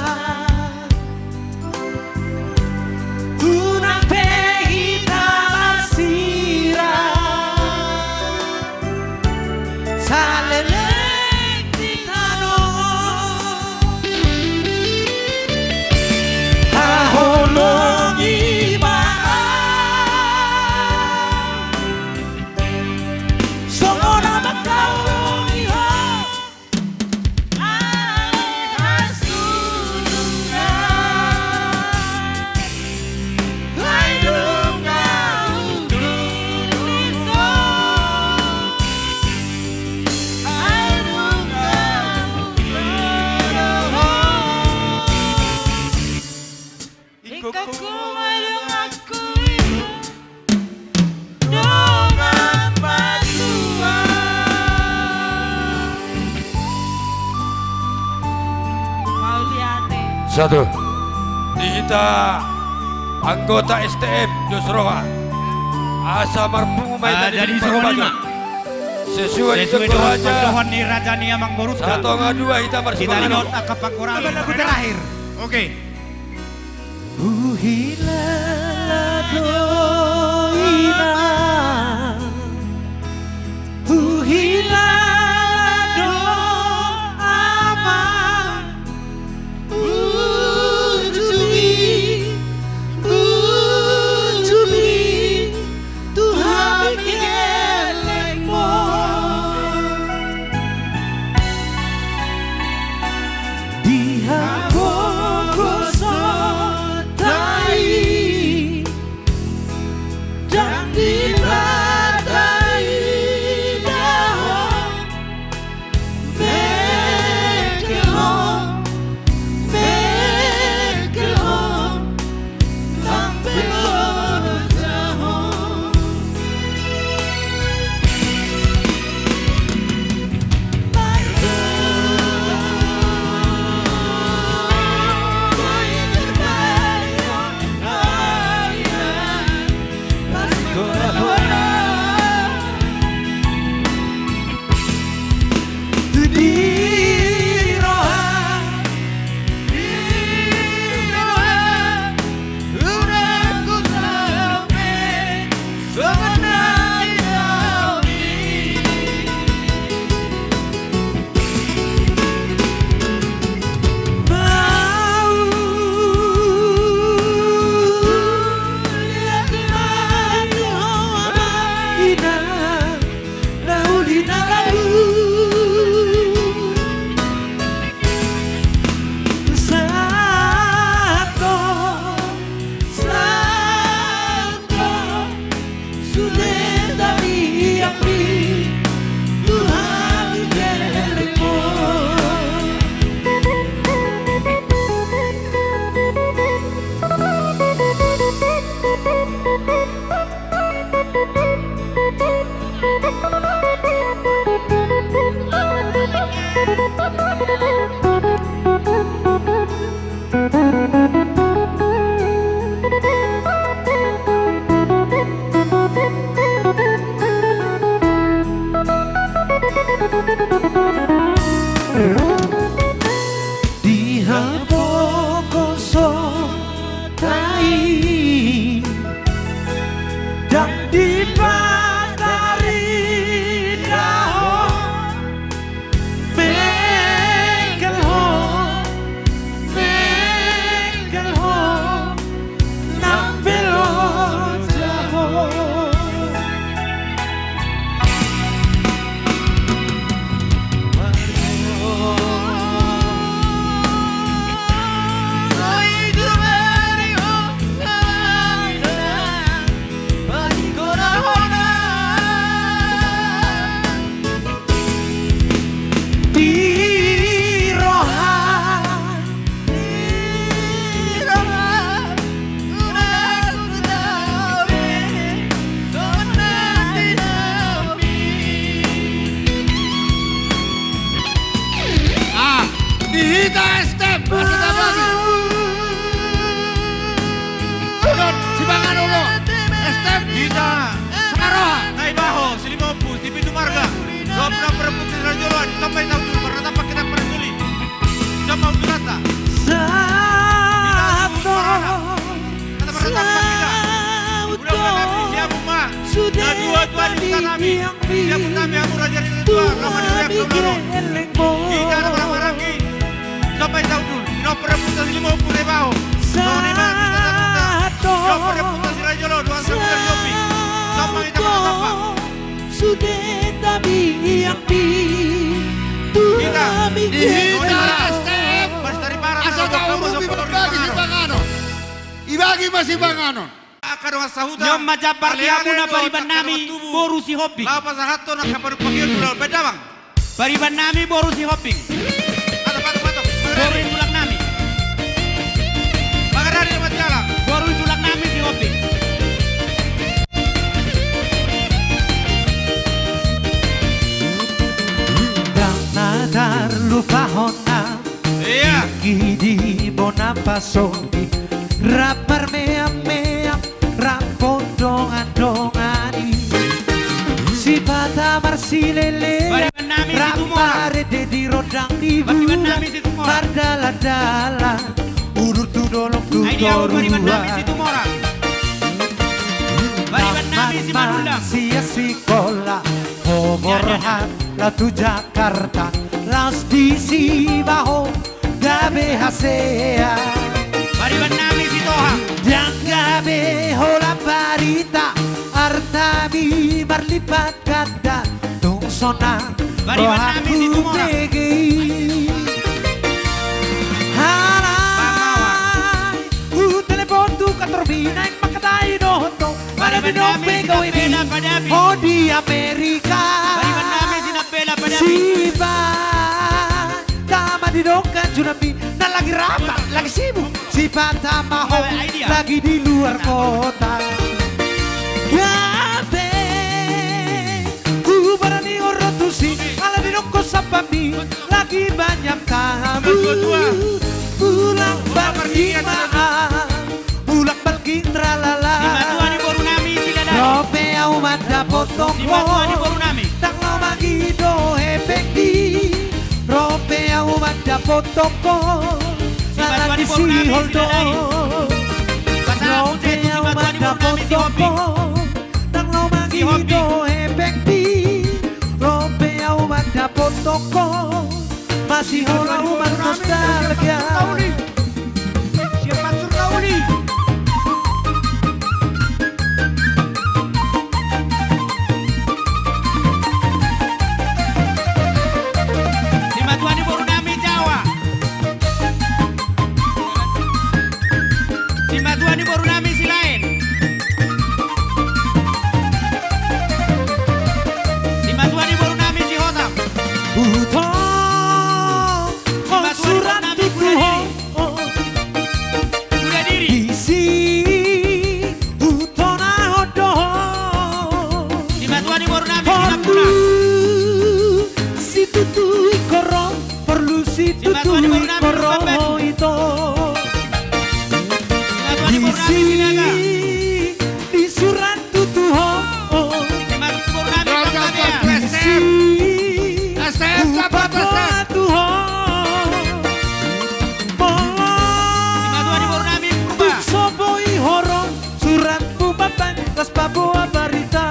Unang pe hita marsirang. Saleleng di tano. Haholongi ma au. Songon na mangkaholongi ho. Ingkon ho ma donganku i, dongan matua. Mauliate. Satu. Di hita anggota S T M Jos Roha, asa marpungu ma hita di Bukit Parbaton. Sesuai dengan pandohan ni raja ni amangborunta. Satonga dua hita marsipanganon. Hita didok angka pangkorhon. Lagu terakhir. Oke. Huhilala do inang, huhilala do amang, ujungi, ujungi, tu hami gelengmon. Di hapogoson ta i, ndang dipataridaho. Mengkel ho, mengkel ho, nang pe loja ho. Di hapogoson ta i, ndang dipataridaho. Mengkel ho, mengkel ho, nang pe loja ho. Di roha, di roha, unang hutaon be, songon na di nami. Ah, di hita S T M, asa tabo lagi. Don, sipanganon do. S T M, hita Saroha. Naibaho, Silimampus, di Pitu Marga. Dop na perpuk di Raja Joloan, sampai tahu tu pernah. Siaput nami, siaput nami, hamu raja ni tua, nama ni raja ni tua. Hita na marhahamaranggi, sampai taudul. Ino perempuan tadi lima puluh ribu. Songon i ma hita na minta. Ino perempuan tadi raja lo, dua ratus ribu dari Yopi. Sampai hita mana tampak. Sude tabiang di hita, di hita, S T M. Asa tahu rupi berbagi sipanganon. Ibagi ma sipanganon. Angka dongan sahuta. Nion ma jambar di hamuna pariban nami, boru Sihombing. Laho pasahathon angka panumpahion tu dalan baen damang. Pariban nami boru Sihombing. Patok, patok, patok. Boru ni tulang nami. Mangarani na manjalang. Boru ni tulang nami Sihombing. Ndang na tarlupahon na. Iya. Tingki di bona pasogit, rap marmeam-meam, rap pondongan-dongan i. Sipata marsilele, rap marende di rondang ni bulan, mardalan-dalan, udur tu dolok tu toruan. Pariban nami Situmorang. Pariban nami Simanullang. Sian sikola, hombar hata tu Jakarta, laos disi ma ho gabe hasea. Pariban nami Sitohang. Ndang gabe holan barita, arta mi marlipat ganda, tung sonang rohangku bege i. Alai, hutelepon tu kantor mi, naeng mangkatai dohot ho. Pariban nami Sinambela Padapi. Ho di Amerika. Pariban nami Sinambela Padapi. Sipata ma didok anjunganmi, na lagi rapat, lagi sibuk. Sipata ma ho lagi di luar kota. Gabe hubarani ho ro tusi, ala didok ho sampami, lagi banyak tamu. Pulang pergi ma au, pulang pergi tralala. Simatua ni boru nami Siladan. Ro pe au mandapothon ho. Simatua ni boru nami. Ndang lomak i do hepengmi. Ro pe au mandapothon ho. Simatua ni boru nami Siladan. Ro pe au mandapothon ho. Ndang lomak i do hepengmi. Ro pe au mandapothon ho. Masih holan nostalgia. Siap mansur kau ni. Simatua ni boru nami Jawa. Simatua ni boru nami Silaen. Simatua ni boru nami Sihotang. Hutonahon surat tutu ho. Disi hutonahon do ho. Simatua ni boru nami Sinambela. Situtu ingkon ro, porlu situtu ingkon ro ho ito. Disi di surat tutu ho. Disi hupaboa tu ho. Molo tung so boi ho ro, suratmu mambaen, laos paboa barita.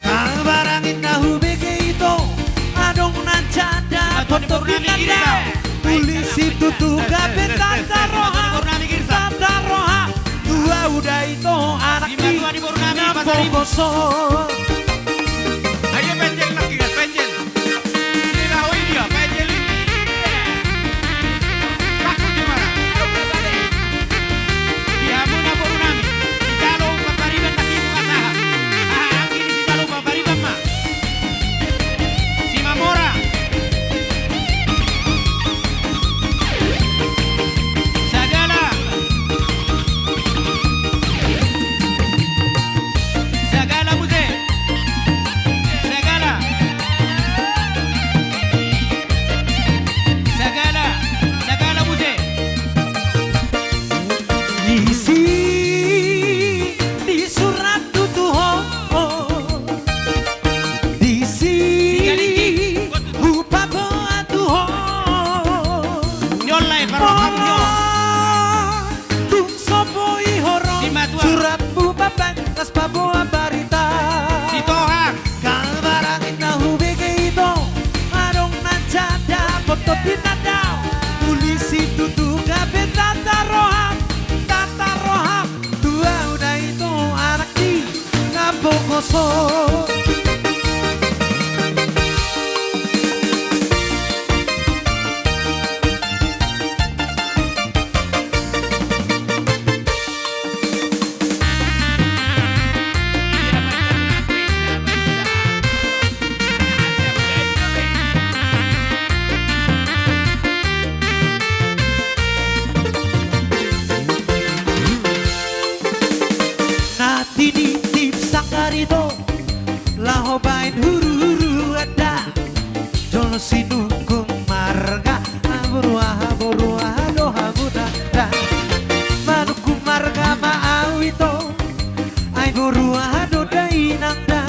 Habarangin na hubege ito, adong na janda, tondok di tanda. Uli situtu gabe tanda roha, tanda roha. Tua uda ito anak i na pogoson. Ayo penjel lagi kan, penjel. Sila ho i dia, penjel i. Takut di mana? Di hamuna boru nami. Sijalo pariban na kibu kasaha. Aha, anggi ni sijalo pariban ma. Simamora. Sagala. Sagala muse. Angin na hubege ito, adong na janda, pototi na dao. Uli situtu gabe tata roham, tata roham. Tu ahu da ito anak ni na pogoso. Na tinitip sanggar ito laho baen huruhuruan da. Jolo sinungkun marga, ai boru aha, boru aha do hamuna da. Manungkun marga ma ahu ito, ai boru aha do dainang da.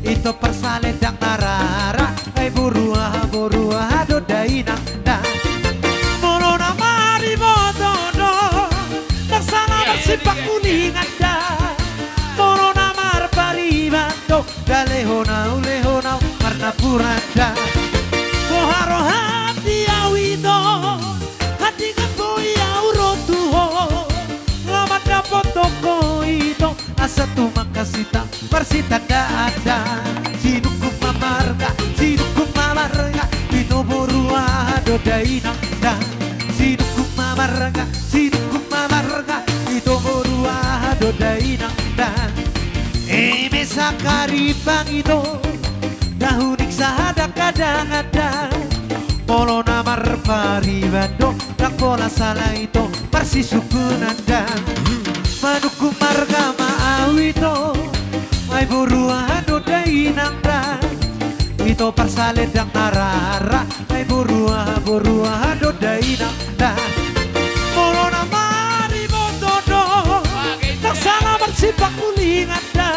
Ito parsalendang na rara, ai boru aha, boru aha do dainang da. Molo na mariboto do, ndang sala marsipakulingan da. Molo na marpariban do, da lehon ahu, lehon ahu marnapuran da. Boha roham di ahu ito, hatiha boi ahu ro tu ho, laho mandapothon ho ito, asa tumangkas hita marsitandaan da. Sinungkun ma marga, sinungkun ma marga, ito boru aha do dainang da. Sinungkun ma marga, sinungkun ma marga, ito boru aha do dainang da. Eme sangkarimbang ito, da huning sahadang-hadangan da. Molo na marpariban do, ndang pola sala ito marsisungkunan da. Manungkun marga ma ahu ito, ai boru aha do dainang da. Ito parsalendang na rara, ai boru aha, boru aha do dainang da. Molo na mariboto do, ndang sala marsipakulingan da.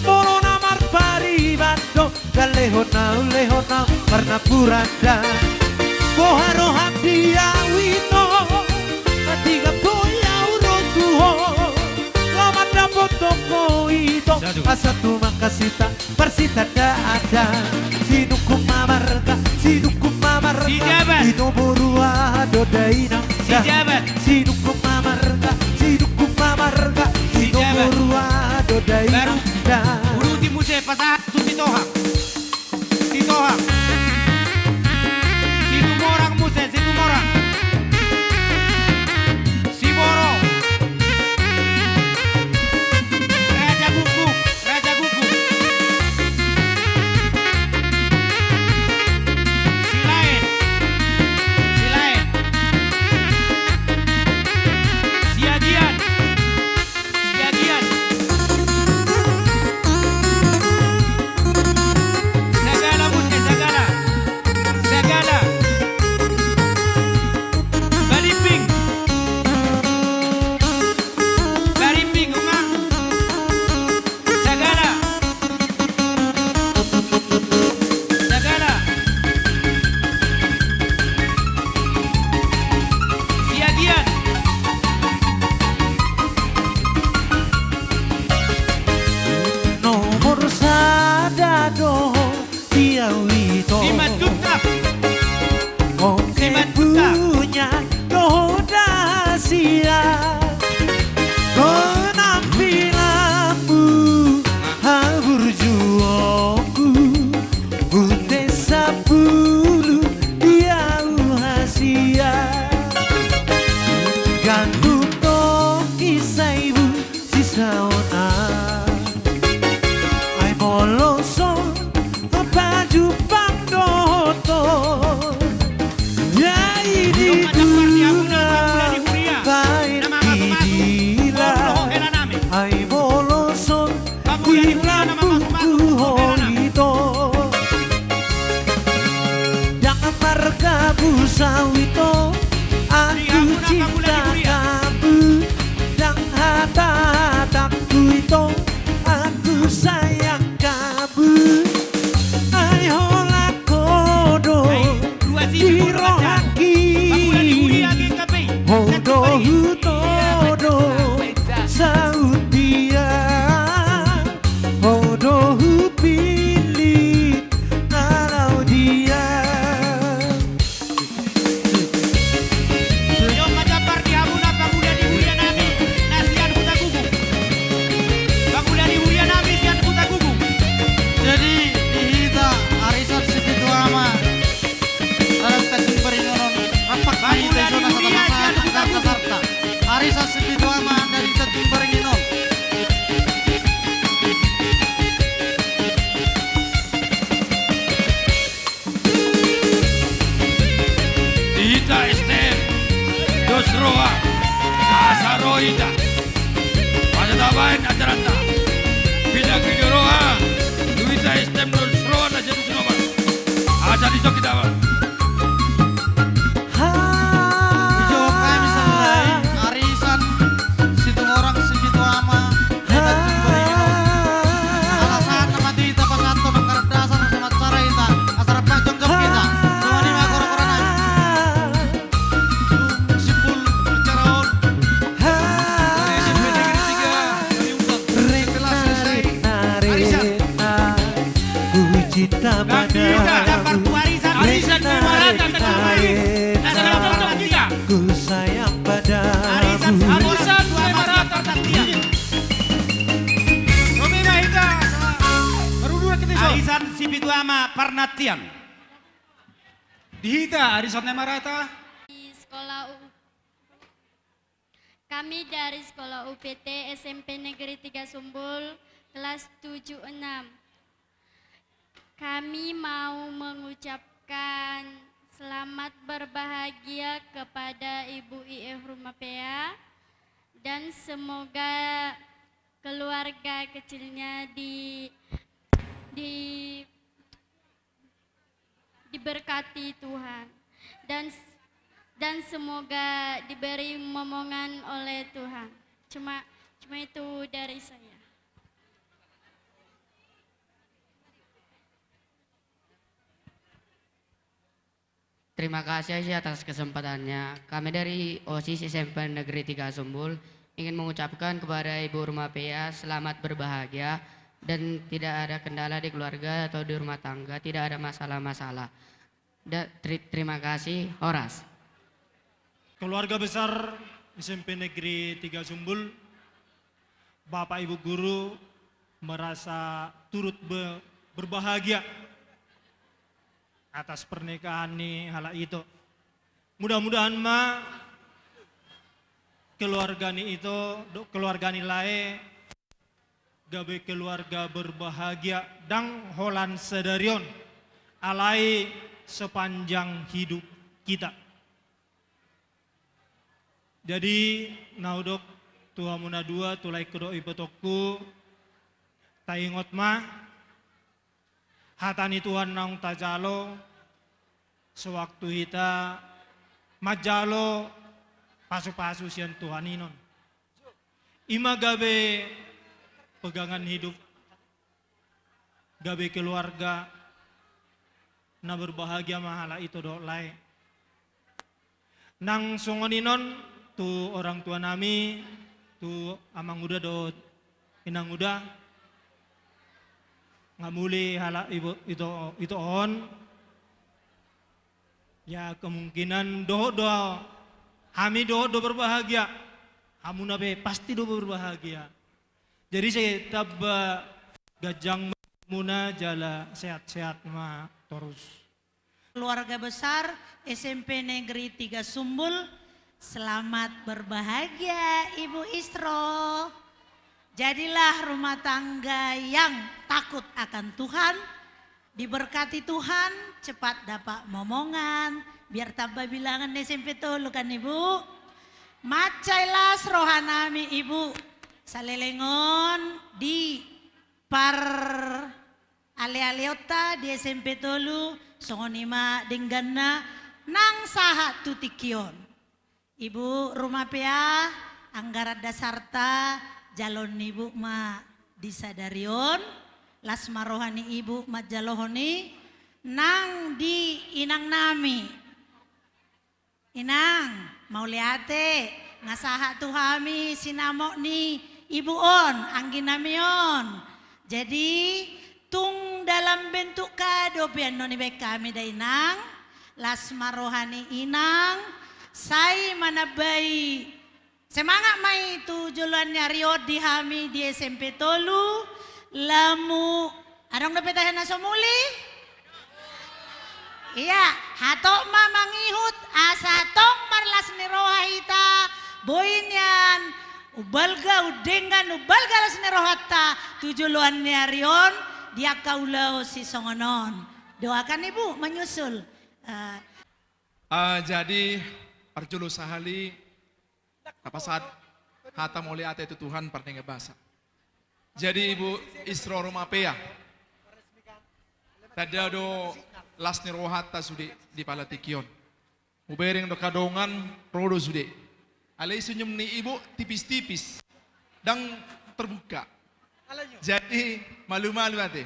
Molo na marpariban do, da lehon ahu, lehon ahu marnapuran da. Boha roham di ahu ito, hatiha boi ahu ro tu ho, laho mandapothon ho ito, asa tumangkas hita marsitandaan da. Sinungkun ma marga, sinungkun ma marga, ito boru aha do dainang da. Sinungkun ma marga, sinungkun ma marga, ito boru aha do dainang da. Uruti muse pasahat tu Sitohang. Sitohang. Situmorang muse, Situmorang. Siboro. Raja Guguk, Raja Guguk. Silaen. Silaen. Siagian. Siagian. Sagala muse, Sagala. Sagala. Balimbing. Balimbing, unga. Sagala. Sagala. Siagian. Nomor sada do ho di ahu ito. Simanjuntak. Simanjuntak. Ongke punya do ho da sian penampilanmu, haburjuonku. Ute sampulu di ahu hasian. Gandum do kisaibu sisaonan. Ai molo so pajumpang dohot ho, jai di guna baen di dilan. Ai molo so di lambungku ho ito. Ndang margabus ahu ito, aku cinta gabe. Ndang hatahatangku ito, aku sayang gabe. Ai holan Hita. Asa tabaen acaranta. Pinda ke Joroha. Duita S T M Joroha na jadi sinobat. Asa di jok kita. Dijawab kami selain arisan situmorang sipitu ama. Hebat jumpa ini. Alasan nama di tapas atau mengkarat dasar sama cara kita. Asal apa jok kita. Semua ini mah koro-koro nai. Simpul acara on. Dari S M P Negeri tiga Kaliungkang. Setelah selesai arisan. Ku cinta padamu. Arisan di Marata, Tanjung Priuk. Arisan di Marata, Tanjung Priuk. Ku sayang padamu. Arisan di Marata, Tanjung Priuk. Romi Mahita, baru dua kita iso. Arisan sipitu ama parnatian. Di hita, arisan na marata. Di sekolah U-, kami dari sekolah U P T S M P Negeri tiga Sumbul, kelas tujuh enam. Kami mau mengucapkan selamat berbahagia kepada Ibu I F Rumapea dan semoga keluarga kecilnya di, di diberkati Tuhan dan dan semoga diberi momongan oleh Tuhan. Cuma cuma itu dari saya. Terima kasih Aisyah atas kesempatannya. Kami dari OSIS S M P Negeri tiga Sumbul ingin mengucapkan kepada Ibu Rumapea selamat berbahagia dan tidak ada kendala di keluarga atau di rumah tangga, tidak ada masalah-masalah. Da-, teri-, terima kasih, horas. Keluarga besar S M P Negeri tiga Sumbul, Bapak Ibu Guru merasa turut be-, berbahagia atas pernikahan ni halak ito. Mudah-mudahan ma keluarga ni ito, do-, keluarga ni lae gabe keluarga berbahagia ndang holan sadari on, alai sepanjang hidup kita. Jadi, na hudok tu hamu na dua, tu laengku dohot ibotongku, taingot ma, hata ni Tuhan naung tajalo, sewaktu hita manjalo pasu-pasu sian Tuhan i non. I ma gabe pegangan hidup, gabe keluarga, na berbahagia ma halak ito dohot lae. Nang songon i non tu orang tua nami, tu amang uda dohot inang uda, nga muli halak ibo-, ito, ito on. Ya, kemungkinan dohot do, hami dohot do berbahagia, hamuna pe pasti do berbahagia. Jadi sai tamba ganjang ma hamuna jala sehat-sehat ma torus. Keluarga besar S M P Negeri tiga Sumbul, selamat berbahagia Ibu Isro. Jadilah rumah tangga yang takut akan Tuhan, diberkati Tuhan, cepat dapat momongan, biar tamba bilangan S M P tolu kan Ibu. Mansai las roha nami Ibu, saleleng on di par ale-aleonta di S M P tolu, songon i ma dengganna nang sahat tu tingki on. Ibu Rumapea, anggaran dasarta jaloon ni Ibu ma di sadari on, las ma roha ni Ibu manjalohon i, nang di inang nami. Inang, mauliate, nga sahat tu hami sinamot ni Ibu on, anggi nami on. Jadi, tung dalam bentuk kado pe annon ibaen hami da Inang, las ma roha ni Inang, sai manambai semangat ma i tu joloan ni ari on di hami di S M P tolu, lamu, adong dope tahe na so muli? Ia, hatop ma mangihut, asa tong marlas ni roha hita, boi nian, umbalga, undenggan, umbalga las ni rohanta, tu joloan ni ari on, di angka ulaon sisongon on. Doakan Ibu, menyusul. Eh. Ah, jadi, parjolo sahali, tapasahat Hata mauliate tu Tuhan pardenggan basa. Jadi Ibu Isro Rumapea, tanda do las ni rohanta sude di palatikon. Hubereng do angka dongan ro do sude. Alai senyum ni Ibu tipis-tipis, ndang terbuka. Jadi malu-malu ate.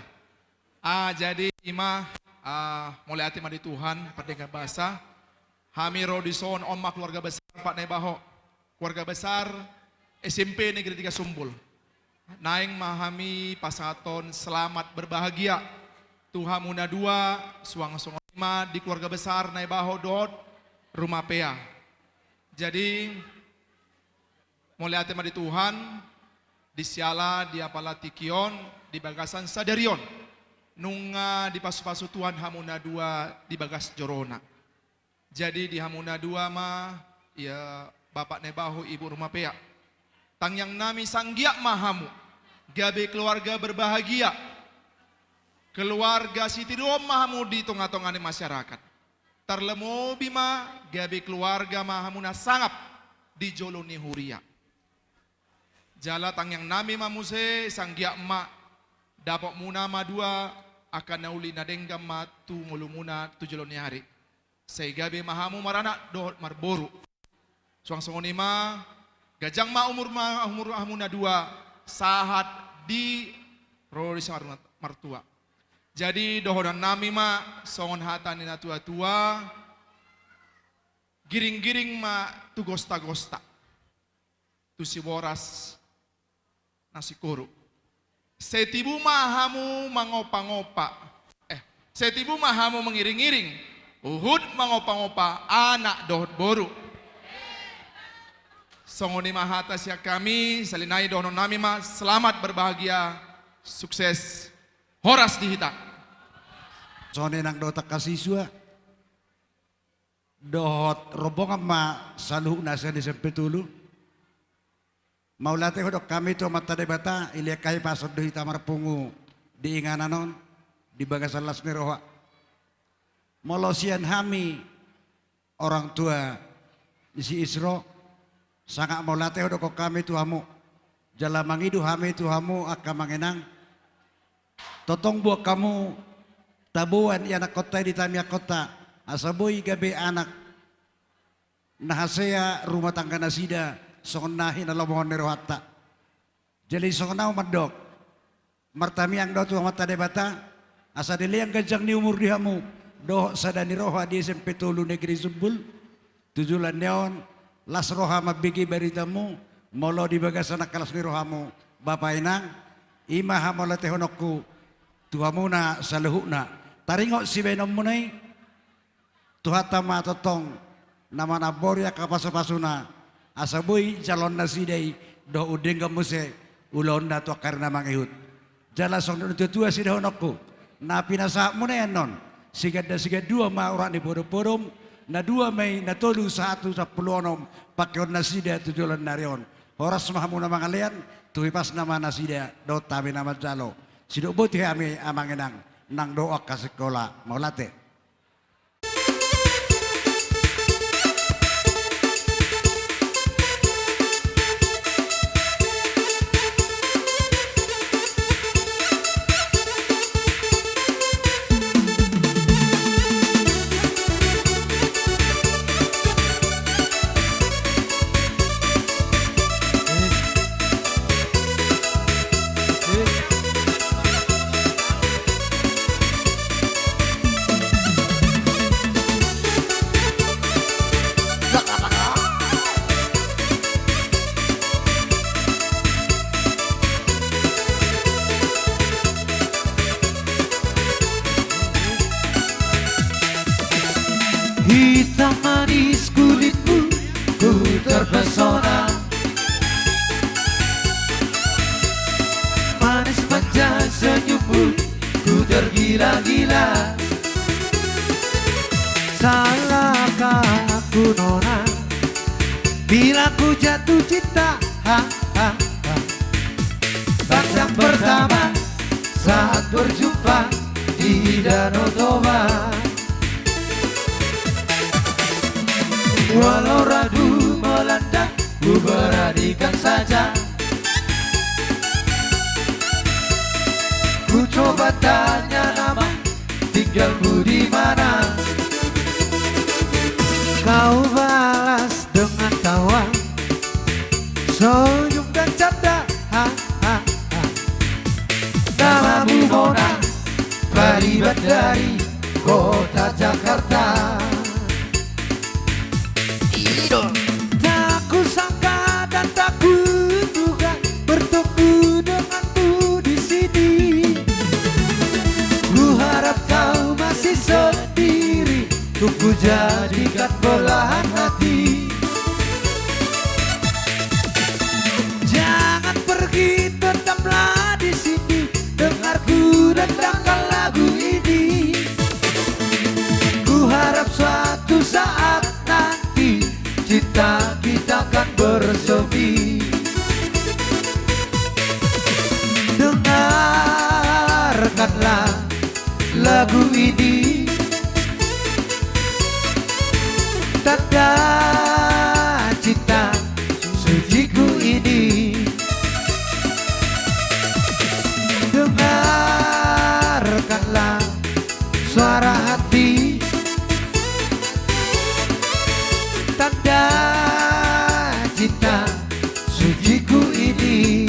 Ah, jadi ima, ah, mauliate ma di Tuhan pardenggan basa. Hami ro dison, on ma keluarga besar Pak Naibaho, keluarga besar S M P Negeri Tiga Sumbul. Naeng ma hami pasahathon selamat berbahagia tu hamu na dua, suang songon i ma di keluarga besar Naibaho dohot Rumapea. Jadi mauliate ma di Tuhan, di siala di apala tingki on, di bagasan sadari on, nunga dipasu-pasu Tuhan hamu na dua di bagas joro-Na. Jadi di hamu na dua ma, ia Bapak Naibaho, Ibu Rumapea, tangiang nami sai anggiat ma hamu gabe keluarga berbahagia, keluarga sitiruon ma hamu di tonga-tonga ni masyarakat. Tarlumobi ma gabe keluarga ma hamu na sangap di jolo ni huria. Jala tangiang nami ma muse sai anggiat ma dapotmuna ma dua angka na uli na denggan ma tu ngolumuna tu jolo ni ari. Sai gabe ma hamu maranak dohot marboru. Suang songon i ma, ganjang ma umur ma, umur hamu na dua, sahat di ro di si mar-, martua. Jadi dohonon nami ma songon hata ni na tua-tua, giring-giring ma tu gosta-gosta, tu siboras na sikoru. Sai tibu ma hamu mangompa-ngompa. Eh, sai tibu ma hamu mangiring-iring, huhut mangompa-ngompa anak dohot boru. Songon i ma hata sian hami, sahali nai dohonon nami ma selamat berbahagia, sukses, horas di hita. Songon i nang dohot angka siswa dohot rombongan ma saluhutna sian S M P tolu. Mauliate hudok hami tu Amanta Debata, dilehon hami pasu do hita marpungu di inganan on, di bagasan las ni roha. Molo sian hami orang tua ni si Isro, sangat mauliate hudokhon hami tu hamu. Jala mangido hami tu hamu angka amang inang, tongtong boan hamu taboan ianakhonta i di tangiangkhonta, asa boi gabe anak na hasea rumah tangga nasida, songon na hinalomohon ni rohanta. Jadi songon ahu mandok, martangiang do tu Amanta Debata, asa dilehon ganjang ni umur di hamu dohot sada ni roha di S M P tolu Negeri Sumbul. Tu joloan ni on, las roha mambege baritamu, molo di bagasan angka las ni rohamu, bapa inang, i ma hamauliatehononku tu hamuna saluhutna. Taringot sibahenonmuna i, Tuhanta ma tongtong na manambori angka pasu-pasuna, asa boi jaloon nasida i dohot umdenggan muse ulaonna tu angka ari na mangihut. Jala songon na tua-tua sidohononku, na pinasahatmuna i annon, siganda sigandua ma urat ni podom-podom, na dua ma i, na tolu sahat tu sampulu onom, pangkeon nasida tu joloan ni ari on. Horas ma hamu na mangalean, tu hipasna ma nasida dohot hami na manjalo. Sidok boti hami amang inang, nang dohot angka sikola, mauliate. Hitam manis kulitmu, ku terpesona. Manis manja senyummu, ku tergila-gila. Salahkah aku, Nona, bila ku jatuh cinta? Ha, ha, ha. Pandang pertama saat berjumpa di Danau Toba. Walau ragu melanda, ku Kuberanikan saja. Ku coba tanya nama, tinggalmu di mana? Kau balas dengan tawa, senyum dan canda. Ha, ha, ha. Namamu Mona, Pariban dari kota Jakarta. Tak kusangka dan tak kuduga bertemu denganmu di sini. Kuharap kau masih sendiri, untuk kujadikan belahan hati. Jangan pergi, tetaplah di sini, dengar ku dendangkan lagu ini. Kuharap suatu saat nanti cinta kita kan bersemi. Dengarkanlah lagu ini, tanda cinta suciku ini. Dengarkanlah suara hati, tanda cinta suciku ini.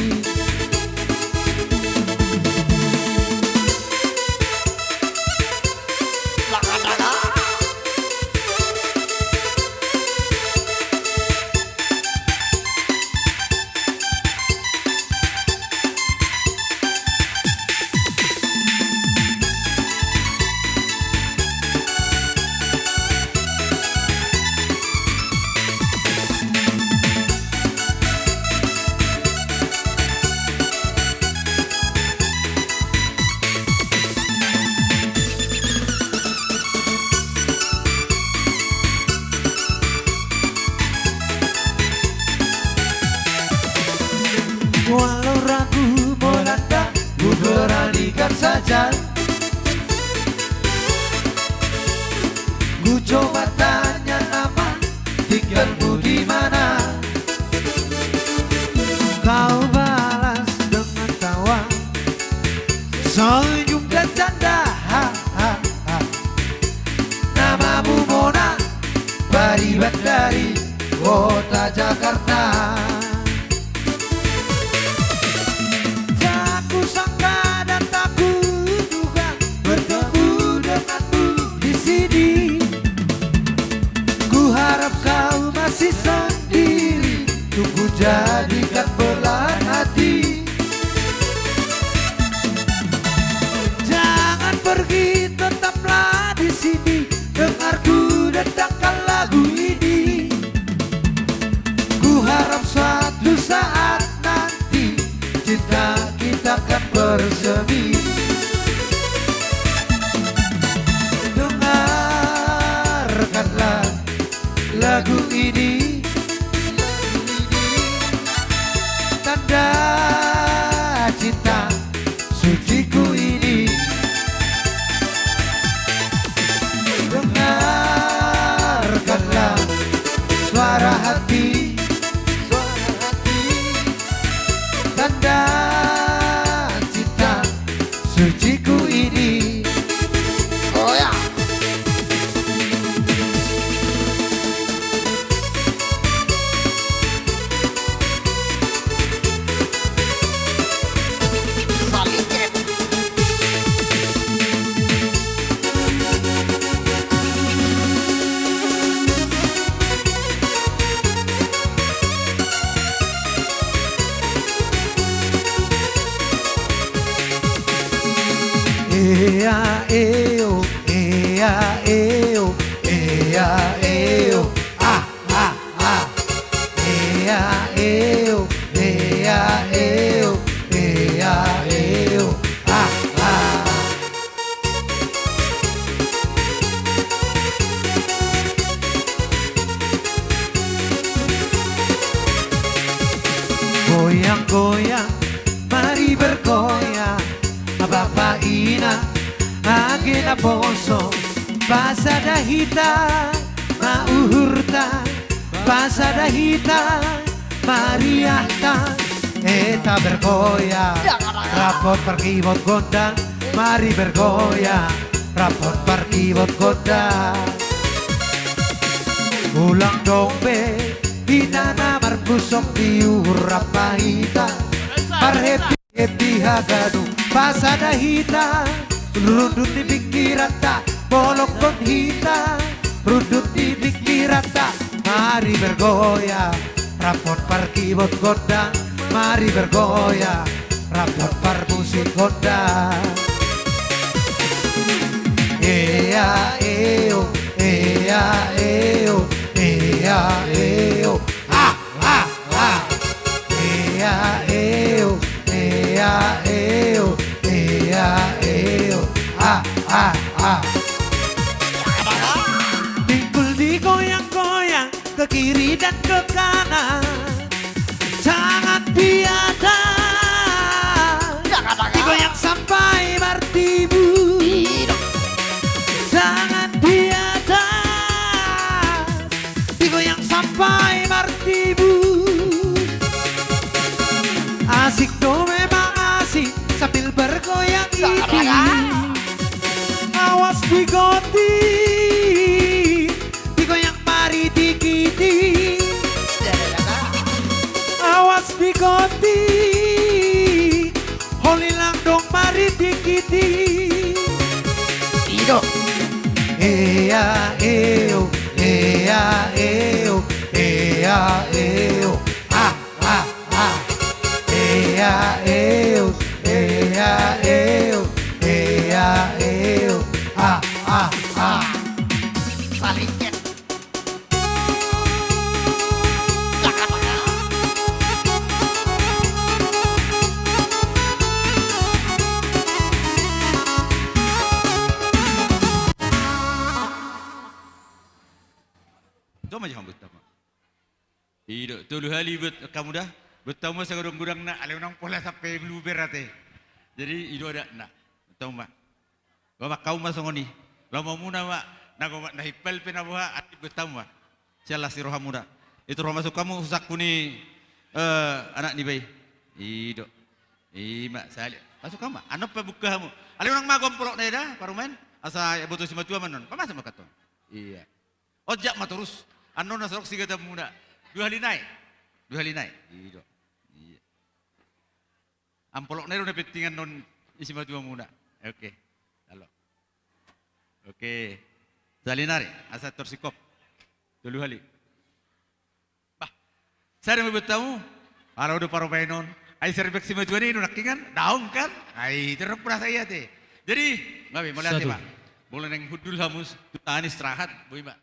Walau ragu melanda, kuberanikan saja. Kucoba tanya nama, tinggalmu di mana? Kau balas dengan tawa, senyum dan canda. Ha, ha, ha. Namamu Mona, Pariban dari kota Jakarta. Tak kusangka dan tak kuduga bertemu denganmu di sini. Kuharap kau masih sendiri, untuk kujadikan belahan hati. Jangan pergi, tetaplah di sini, dengar ku dendangkan lagu ini. Kuharap suatu saat nanti cinta kita kan bersemi. Dengarkanlah lagu ini, tanda cinta suciku ini. Dengarkanlah suara hati, tanda cinta suciku ini. Oh ya. Saling chat. Ea, eo, ea, eo, ea, eo, ah, ah, ah. Ea, eo, ea, eo, ea, eo, ah, ah. Goyang-goyang, mari bergoyang, bapa inang, age naposo, pasada hita ma uhurta, pasada hita Mari atas, eta bergoyang. Rap hot parkibot gondang. Mari bergoyang, rap hot parkibot gondang. Ulang dong be, hita na marpusok di uhur rap ma hita. Marhappy happy haganup pasada hita. Rundut ni pingkiranta, bolongkon hita. Rundut ni pingkiranta, mari bergoyang. Rap hot parkibot gondang, mari bergoyang. Rap hot parmusik gondang. Ea eo, ea eo, ea eo. Ah, ah, ah. Ea eo, ea eo, ea eo. Ah, ah, ah. Pinggul digoyang-goyang ke kiri dan ke kanan. Tangan di atas. Digoyang sampai martibu. Tangan di atas. Digoyang sampai martibu. Asik do memang asik sambil bergoyang ini. Awas di goti. Digoyang mari dikiti. Awas di goti. Holi lang dong mari dikiti. Ido. Ea eo, ea eo, ea eo. Ah, ah, ah. Ea eo, ea eo, ea eo. Ah, ah, ah. Saling cek. Coba jangan buat apa. Ido, tolu hali buat kamu dah. Buat kamu segodang-godang na, ale unang pola sampai blue bear ate. Jadi ido ada na. Buat kamu mah. Bapak kau mah songon i. Lomo muna ma, na gomak na himpal pe na boha, ati buat kamu mah. Sialah si roha muna. Itu roha masuk kamu, husakku ni, eh, anak ni bai. Ido. Ima, sali. Masuk kamu mah. Anon pe buka hamu. Ale unang mago ampolok na eda, parumaen. Asa boto simatua ma non. Pamasuk ma kantong. Iya. Ojak ma torus. Annon na sorok sigatan muna. Dua hali nai. Dua hali nai. Ido. Iya. Ampolok nai do na penting annon i simatua muna. Oke. Halo. Oke. Sali nari. Asa torsingkop. Tolu hali. Bah. Sada ma buat hamu. Halo do parumaen on. Ai sering bek simatua ni nangkin kan? Daong kan? Ai terus perasa iya te. Jadi, ngabe mauliate, Pak. Boleh neng hundul hamu tu tangan istirahat, boi, Pak.